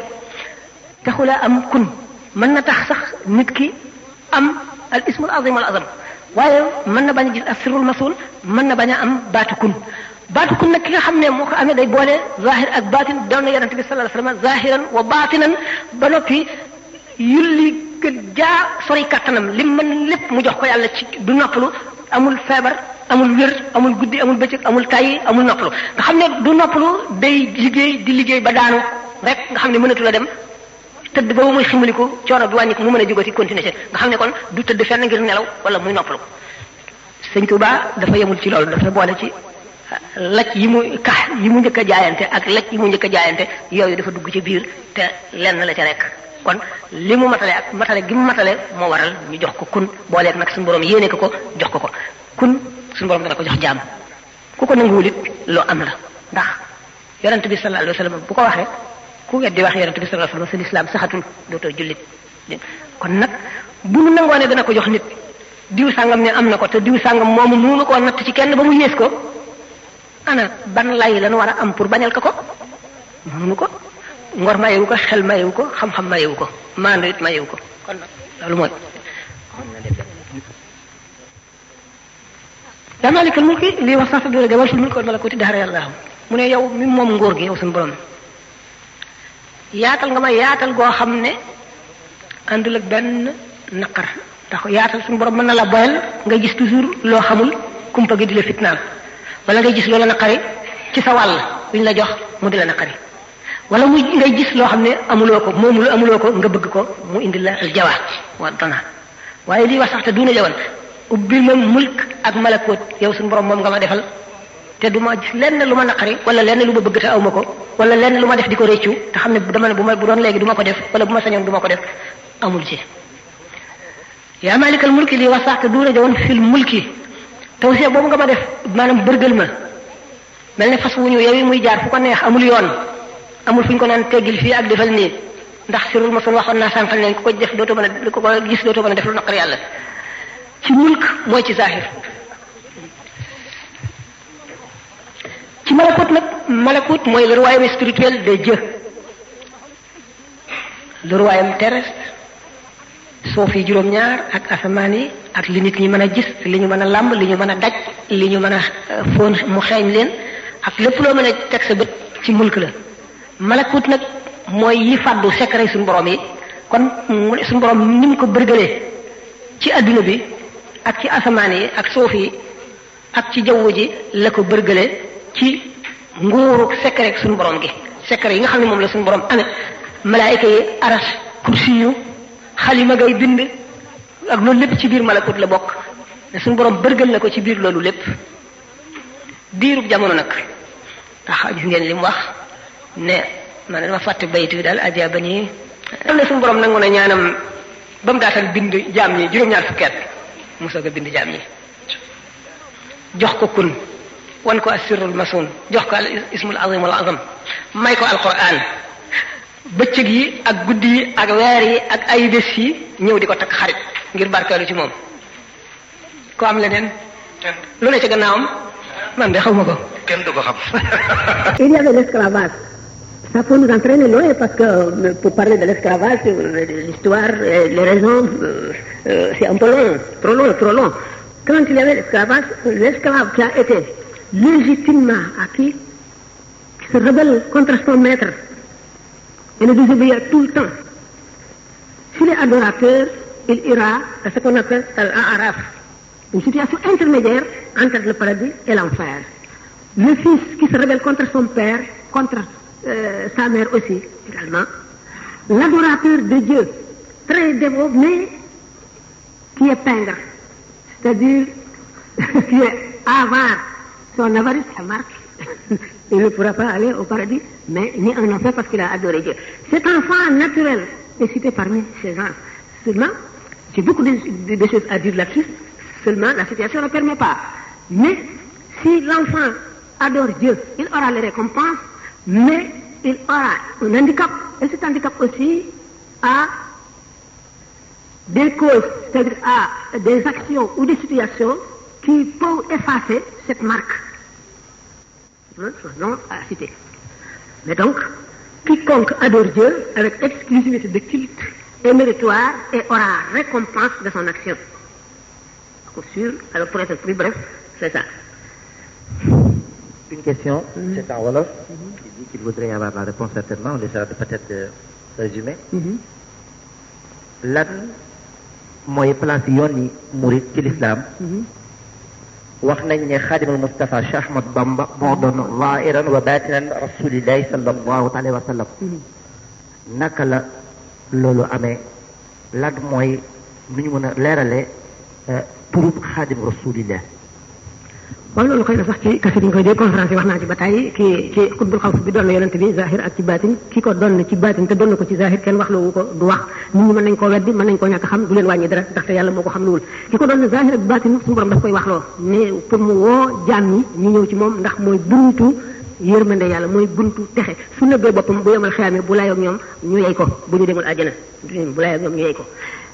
taxula am kun mën na tax sax nit ki am al ismul azim wal azam waaye mën na bañ a gis ak sirrul masul mën na bañ a am baatu kun nag ki nga xam ne moo ko amee day boole zahir ak baatin doon na yonente bi sallallahu alayhi wasallam zahiran wa baatinan ba noppi yulli gën jaa sori kattanam lim mën lépp mu jox ko yàlla ci du noppalu amul feebar amul wér amul guddi amul bëccëg amul tayyi amul noppalu nga xam ne du noppalu day liggéey ba daanu rek nga xam ne mënatu la dem tëdd ba muy ximaliku coono bi wàññiku mu mën a jógati continuer nga xam ne kon du tëdd fenn ngir nelaw wala muy noppalu sëñ Tuba dafa yemul ci loolu dafa boole ci laj yi mu njëkk a jaayante ak laj yi mu njëkk a jaayante yooyu dafa dugg ci biir te lenn la ca rek kon li mu matale ak matale gi mu matale moo waral ñu jox ko kun booleeg nag suñu borom yéene ko jox ko kun suñu borom dana ko jox jaam ku ko nanguwul it loo am la ndax yonent bi sallallahu alayhi wasallam bu ko waxee ku weddi wax yonent bi sallallahu alayhi wasallam sa lislaam saxatul dootoo jullit kon nag bu nu nangoo ne dana ko jox nit diw sàngam ne am na ko te diw sàngam moomu mënu koo natt ci kenn ba mu yées ko ana ban lay la nu war a am pour bañal ko mënu ko ngor mayewu ko xel mayewu ko xam-xam mayewu ko maandu it mayewu ko kon nag loolu mooy yaa maalikal mulki lii wax sax dole gawal fil mulki wal malakuti dahra yàlla mu ne yow mi moom nguur gi yow suñu borom yaatal nga ma yaatal goo xam ne àndul ak benn naqar ndax yaatal suñu borom mën na la boyal nga gis toujours loo xamul kumpa gi di la fitnaal wala ngay gis loola naqari ci sa wàll buñ la jox mu di la naqari wala muy ngay gis loo xam ne amuloo ko nga bëgg ko mu indi la al jawa wa dana waaye lii wax sax te duuna jawan ubbil ma mulk ak malakut yow suñu borom moom nga ma defal te du ma gis lenn lu ma naqari wala lenn lu ma bëgg te aw ma ko wala lenn lu ma def di ko réccu te xam ne dama ne bu doon léegi du ma ko def wala bu ma sañoon du ma ko def amul ci yaa malikal mulki lii wax sax te duuna jawan fil mulki tawsiya boobu nga ma def maanaam bërgël ma mel ne fas wuñu yow yi muy jaar fu ko neex amul yoon amul fu ñu ko naan teggil fii ak defal nii ndax sirul ma son waxoon naa sànqal leen ku ko def dootoo mën a ku ko gis dootoo mën a def lu naqar yàlla ci mulk mooy ci zahir ci malakut mooy le royaume spirituel de Dieu le royaume terrestre suuf yi juróom-ñaar ak asamaan yi ak li nit ñi mën a gis li ñu mën a làmb li ñu mën a daj li ñu mën a foon mu xeeñ leen ak lépp loo mën a teg sa bët ci mulk la malakut nag mooy yi fàddu secret suñu borom yi kon suñu borom ni mu ko bërgëlee ci adduna bi ak ci asamaan yi ak suuf yi ak ci jaww ji la ko bërgale ci nguuru secret suñu borom gi secret yi nga xam ne moom la suñu borom amee malaayika yi aras kursi yu xalima ngay bind ak loolu lépp ci biir malakut la bokk te suñu borom bërgal na ko ci biir loolu lépp diirub jamono nag tax gis ngeen li mu wax ne man dama fàtte baytu bi daal ajaaba nii am na suñu borom nangu na ñaanam ba mu daatal bind jaam ñi juróom-ñaar fukki at mu soog a bind jaam ñi jox ko kun wan ko asirul masun jox ko al ismul azim al azam may ko alquran bëccëg yi ak guddi yi ak weer yi ak ay bés yi ñëw di ko takk xarit ngir barkeelu ci moom ko am leneen lu ne ci gannaawam man de xaw ma ko kenn du ko xam. Il y avait l'esclavage. Ça peut nous entraîner loin parce que pour parler de l'esclavage, l'histoire, les raisons, c'est un peu long, trop long. Quand il y avait l'esclavage, l'esclave qui a été légitimement acquis, qui se rebelle contre son maître et le désobéir tout le temps. S'il est adorateur, il ira à ce qu'on appelle al-A'raf, une situation intermédiaire entre le paradis et l'enfer. Le fils qui se rebelle contre son père, contre sa mère aussi, également. L'adorateur de Dieu, très dévot, mais qui est pingre, c'est-à-dire qui est avare. Son avarice, ça marque. Il ne pourra pas aller au paradis, mais ni en enfer parce qu'il a adoré Dieu. Cet enfant naturel est cité parmi ces gens. Seulement, j'ai beaucoup de choses à dire là-dessus, seulement la situation ne permet pas. Mais si l'enfant adore Dieu, il aura les récompenses, mais il aura un handicap, et cet handicap aussi a des causes, c'est-à-dire à des actions ou des situations qui peuvent effacer cette marque. Non à citer. Mais donc, quiconque adore Dieu avec exclusivité de culte est méritoire et aura récompense de son action. Sûr, alors pour être plus bref, c'est ça. Une question, c'est en wolof, qui dit qu'il voudrait avoir la réponse certainement, on essaiera de peut-être résumer. Lan mooy place yooni murid ci l'islam wax nañ ne Xaadimul Mustafa Cheikh Ahmad Bamba moo doon zaahiran wa baatinan rasulillahi sallallahu alayhi wa sallam. Naka la loolu amee lan mooy nu ñu mën a leeralee turub Xaadim rasulillah. waaw loolu xëy na sax ci kase bi ñu koy dee conférence yi wax naa ci ba tey ci xutbul xawf bi doon na yonent bi zahir ak ci baatin ki ko doon ci baatin te doon na ko ci zahir kenn wax loowu ko du wax nit ñi mën nañ koo weddi mën nañ koo ñàkk xam du leen wàññi dara ndaxte yàlla moo ko xam luwul ki ko doon ne zahir ak baatin suñu borom daf koy waxloo ne pour mu woo jaam ñi ñu ñëw ci moom ndax mooy buntu yërmande yàlla mooy buntu texe su nëbbee boppam bu yemal xeyaamee bu layoog ñoom ñu yey ko bu ñu demul àjjana bu layoog ñoom ñu yey ko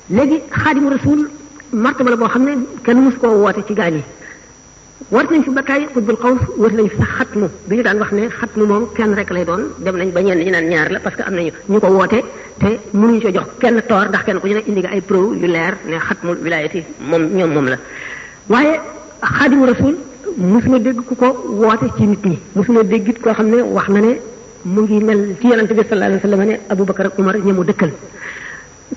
léegi xaadimu rasul martaba la boo xam ne kenn mosu koo woote ci gaañ yi war nañ fi ba tey xutbul xaws war nañ fi sax xatmu bi ñu daan wax ne xatmu moom kenn rek lay doon dem nañ ba ñenn ñi naan ñaar la parce que am nañu ñu ko woote te mënuñu ko jox kenn toor ndax kenn ku ci ne indi nga ay preuve yu leer ne xatmul wilayati moom la waaye xaadimu rasul mosuma dégg ku ko woote ci nit ñi mosuma dégg it koo xam ne wax na ne mu ngi mel ci yonente bi sallallahu alayhi wa sallam ne Abubakar ak Umar ñemu dëkkal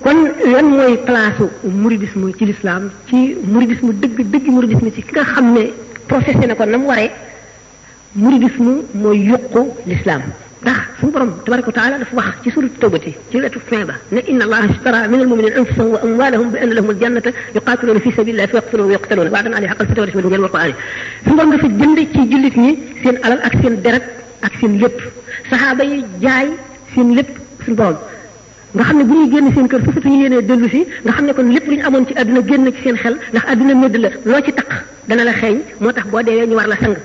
kon lan mooy place mouridisme ci l'islam ci mouridisme dëgg mouridisme ci ki nga xam ne professé na ko na mu waree mouridisme mooy yokku l'islam ndax suñu borom tabaraka wa taala dafa wax ci surat tawbati ci wetu fin ba ne inna allaha ishtara min almu'minina anfusahum wa amwalahum bi anna lahum aljannata yuqatiluna fi sabilillahi fa yaqtuluna wa yuqtaluna wa'dan alayhi haqqan fatawa rashmadu ngeen war ko aani suñu borom dafa jënd ci jullit ñi seen alal ak seen deret ak seen lépp saxaaba yi jaay seen lépp suñu borom nga xam ne bu ñuy génn seen kër foofu ñu yéenee dellu si nga xam ne kon lépp lu ñu amoon ci àdduna génn ci seen xel ndax àdduna médd la loo ci taq dana la xeeñ moo tax boo deewee ñu war la sang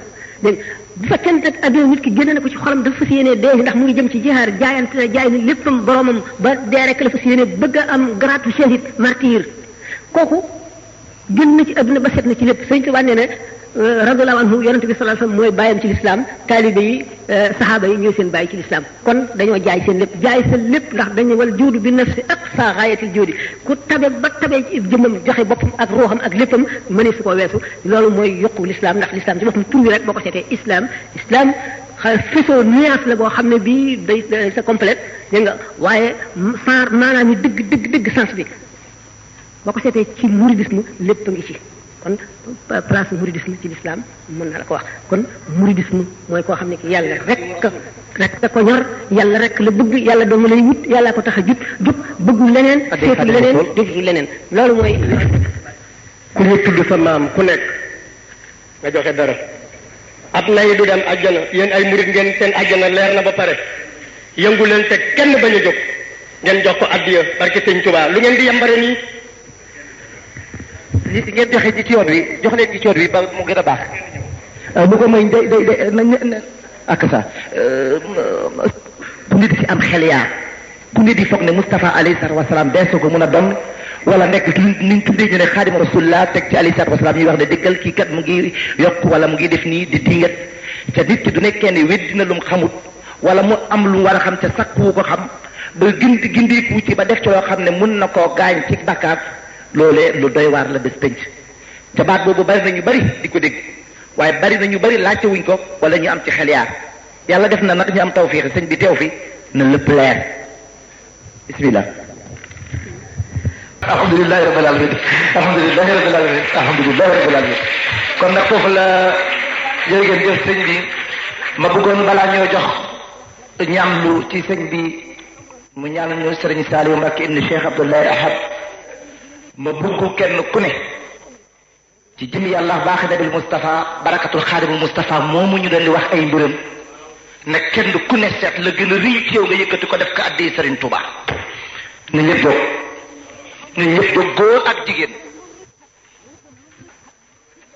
dégg bu fekkee ne àdduna nit ki génne na ko ci xolam dafa fas yéenee dee ndax mu ngi jëm ci jihaar jaayante na jaay ni léppam boromam ba dee rek la fas yéenee bëgg a am gratu shahid martyr kooku génn na ci àdduna ba set na ci lépp sëñ Tuubaa nee ne radiyallahu anhu yonente bi sallallahu alayhi wasallam mooy bàyyam ci l'islam taalibe yi saxaaba yi ñooy seen bàyyi ci l'islam kon dañoo jaay seen lépp jaay seen lépp ndax dañu wal juudu bi nafsi aqsa ghayatil juudi ku tabe ba tabe ci jëmmam joxe boppam ak ruuxam ak léppam mënee su ko weesu loolu mooy yokku l'islam ndax l'islam ci boppam tur bi rek boo ko seetee islam faisceau nuance la boo xam ne bii day c'est complète dégg nga waaye sans maanaam yi dëgg sens bi boo ko seetee ci mouridisme lépp a ngi ci kon place mouridisme ci l'islam mën na la ko wax kon mouridisme mooy koo xam ne ki yàlla rek ko ñor yàlla rek la bëgg yàlla dong lay wut yàlla ko tax a jug bëggul leneen seetu leneen déglu leneen loolu mooy ku ñu tudd sa maam ku nekk nga joxe dara ab nay du dem àjjana yéen ay murid ngeen seen àjjana leer na ba pare yëngu leen te kenn bañ a jóg ngeen jox ko addiya parce que sëñ Tuubaa lu ngeen di yambare nii li ngeen joxe ci yoon wi jox leen ci yoon wi ba mu gën a baax bu ko may day nañ ak ça bu nit ci am xel yaa bu nit di foog ne Moustapha alayhi salaatu wasalaam deesoo ko mën a doon wala nekk niñ tuddee ñu ne xaadimu rasulullah teg ci alayhi salaatu wasalaam ñuy wax ne dëggal kii kat mu ngi yokk wala mu ngi def nii di dingat te nit ki du nekkee ne weddi na lu mu xamut wala mu am lu mu war a xam te sakku ko xam ba gindiku ci ba def ci loo xam ne mun na koo gaañ ci bakkaat loolee lu doy waar la bés penc te baat boobu bari na ñu bari di ko dégg waaye bari na ñu bari laajte wuñ ko wala ñu am ci xel yaar yàlla def na nag ñu am tawfiix sëñ bi teew fi na lépp leer bismillah alhamdulillahi rabbil alamin alhamdulillahi rabbil alamin alhamdulillahi rabbil alamin kon nag foofu la jërëgéen jëf sëñ bi ma bëggoon balaa ñoo jox ñaan lu ci sëñ bi mu ñaan ñu sëriñ Saliou Mbacké ibn Cheikh Abdoulaye Ahad ma bëgg kenn ku ne ci jëmi yàlla baaxi nabil Moustapha barakatul xaadimul Moustapha moomu ñu doon di wax ay mbiram ne kenn ku ne seet la gën a rëy ci yow nga yëkkati ko def ko addi Serigne Touba na ñëpp jóg na ñëpp jóg góor ak jigéen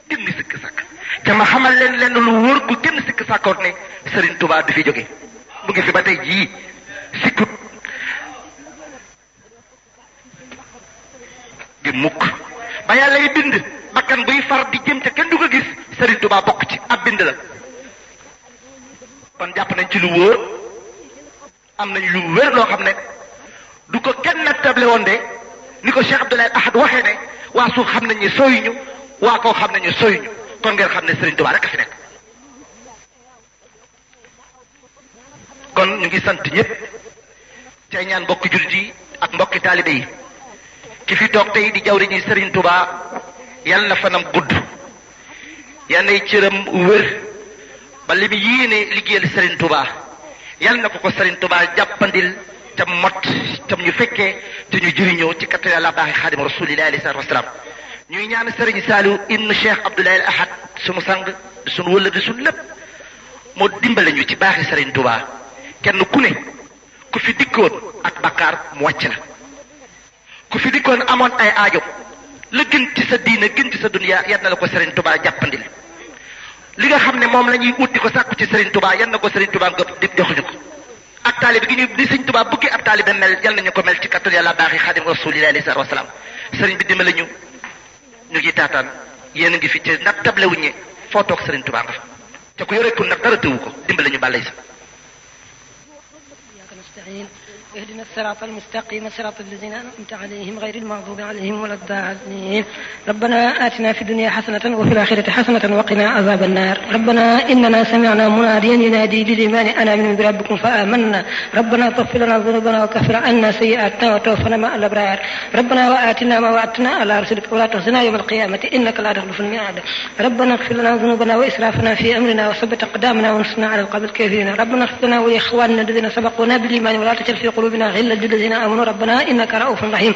kenn sikk sàkk te ma xamal leen lenn lu wóor gu kenn sikk sàkkoot ne Serigne Touba du fi jóge mu ngi fi ba tey jii sikkut di mukk ba yàlla yi bind bakkan buy far di jëm te kenn du ko gis Serigne Touba bokk ci ab bind la kon jàpp nañ ci lu wóor am nañ lu wér loo xam ne du ko kenn nattable woon de ni ko Cheikh Abdoulaye Ahad waxee ne waa suuf xam nañ ne sooyuñu waa koo xam nañ ne sooyuñu kon ngeen xam ne Serigne Touba rek a fi nekk kon ñu ngi sant ñëpp tey ñaan mbokki jullit yi ak mbokki taalibe yi ki fi toog tey di jawriñu Serigne Touba yal na fanam gudd yal nay cëram wér ba li mu yéene liggéeyal Serigne Touba yal na ko Serigne Touba jàppandil te mot tam ñu fekkee te ñu jëriñoo ci kattan yàlla baaxi xaadimu rasulillahi alayhi salaatu wasalaam ñuy ñaan Serigne Saliou ibn Cheikh Abdoulaye Ahad sunu sang sunu wëla di sunu lépp moo dimbale ñu ci baaxi Serigne Touba kenn ku ne ku fi dikkoon ak bakkaar mu wàcc la ku fi dikkoon amoon ay aajo la gën ci sa diina gën ci sa dunya yal na la ko Serigne Touba jàppandil li nga xam ne moom la ñuy ut di ko sàkku ci Serigne Touba yal na ko Serigne Touba nga di joxuñu ko ak taalibe gi ñu di Serigne Touba bëggee ab taalibe mel yal nañu ko mel ci kattan yàlla baaxi xaadim rasulillahi alayhi salaatu wasalaam Serigne bi dimbale ñu ngi taataan yéen a ngi fi ci nag tablewuñe foo toog Serigne Touba nga fa te ku yore kun nag dara tëwu ko dimbale ñu bàllay sa اهدنا الصراط المستقيم صراط الذين أنعمت عليهم غير المغضوب عليهم ولا الضالين ربنا آتنا في الدنيا حسنة وفي الآخرة حسنة وقنا عذاب النار ربنا إننا سمعنا مناديا ينادي للإيمان أن آمنوا بربكم فآمنا ربنا اغفر لنا ذنوبنا وكفر عنا سيئاتنا وتوفنا مع الأبرار ربنا وآتنا ما وعدتنا على رسلك ولا تخزنا يوم القيامة إنك لا تخلف الميعاد ربنا اغفر لنا ذنوبنا وإسرافنا في أمرنا وثبت أقدامنا وانصرنا على القوم الكافرين ربنا اغفر لنا ولإخواننا الذين سبقونا بالإيمان ولا تجعل في قلوبنا غلا للذين آمنوا ربنا إنك رؤوف رحيم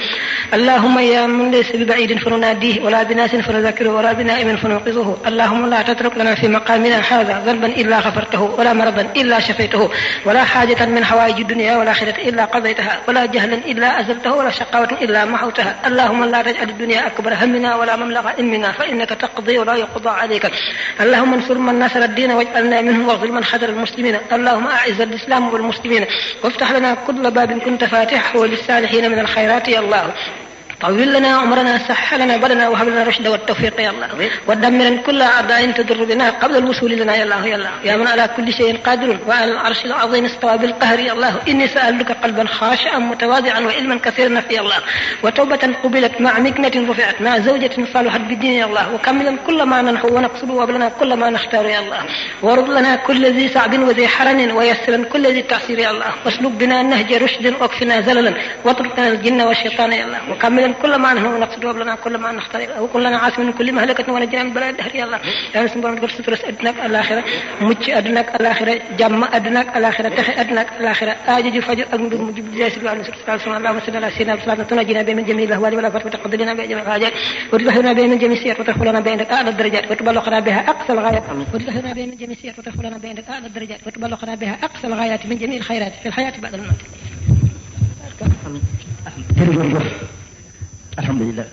اللهم يا من ليس ببعيد فنناديه ولا بناس فنذكره ولا بنائم فنوقظه اللهم لا تترك لنا في مقامنا هذا ذنبا إلا غفرته ولا مرضا إلا شفيته ولا حاجة من حوائج الدنيا والآخرة إلا قضيتها ولا جهلا إلا أزلته ولا شقاوة إلا محوتها اللهم لا تجعل الدنيا أكبر همنا ولا مبلغ علمنا فإنك تقضي ولا يقضى عليك اللهم انصر من نصر الدين واجعلنا منهم واغفر من خذل المسلمين اللهم أعز الإسلام والمسلمين وافتح لنا كل باب كنت فاتحه للصالحين من الخيرات يا الله طول لنا عمرنا سح لنا بدنا وهب لنا الرشد والتوفيق يا الله ودمرا كل أعداء تضر بنا قبل الوصول لنا يا الله يا الله يا من على كل شيء قادر وعلى العرش العظيم استوى بالقهر يا الله إني سألك قلبا خاشعا متواضعا وعلما كثيرا في الله وتوبة قبلت مع مكنة رفعت مع زوجة صالحت بالدين يا الله وكملا كل ما ننحو ونقصد وابلنا كل ما نختار يا الله ورد لنا كل ذي صعب وذي حرن ويسرا كل ذي تعسير يا الله واسلك بنا نهج رشد واكفنا زللا واتركنا الجن والشيطان يا الله وكملا لنا كل ما نحن ونقصد لنا كل ما نختار وكل لنا عاصم من كل مهلكة ونجنا من بلاء الدهر يا الله يا رسول الله دef sutura aduna ak alaxira mucc aduna ak alaxira jàmm aduna ak alaxira texe aduna ak alaxira aajo ju faju ak mbir mu jub jeesi wa sallallahu salli ala sayyidina sallallahu tunajina bi min jami'il ahwali wala fatwa taqaddina bi jami'il hajat wa tudahhirna bi min jami'is siyat wa tahfulana bi indak a'la darajat wa tuballighuna biha aqsa al-ghayat wa tudahhirna bi min jami'is siyat wa tahfulana bi indak a'la darajat wa tuballighuna biha aqsa al-ghayat min jami'il khairat fi al-hayat ba'da al-maut jërëjëf alhamdulillah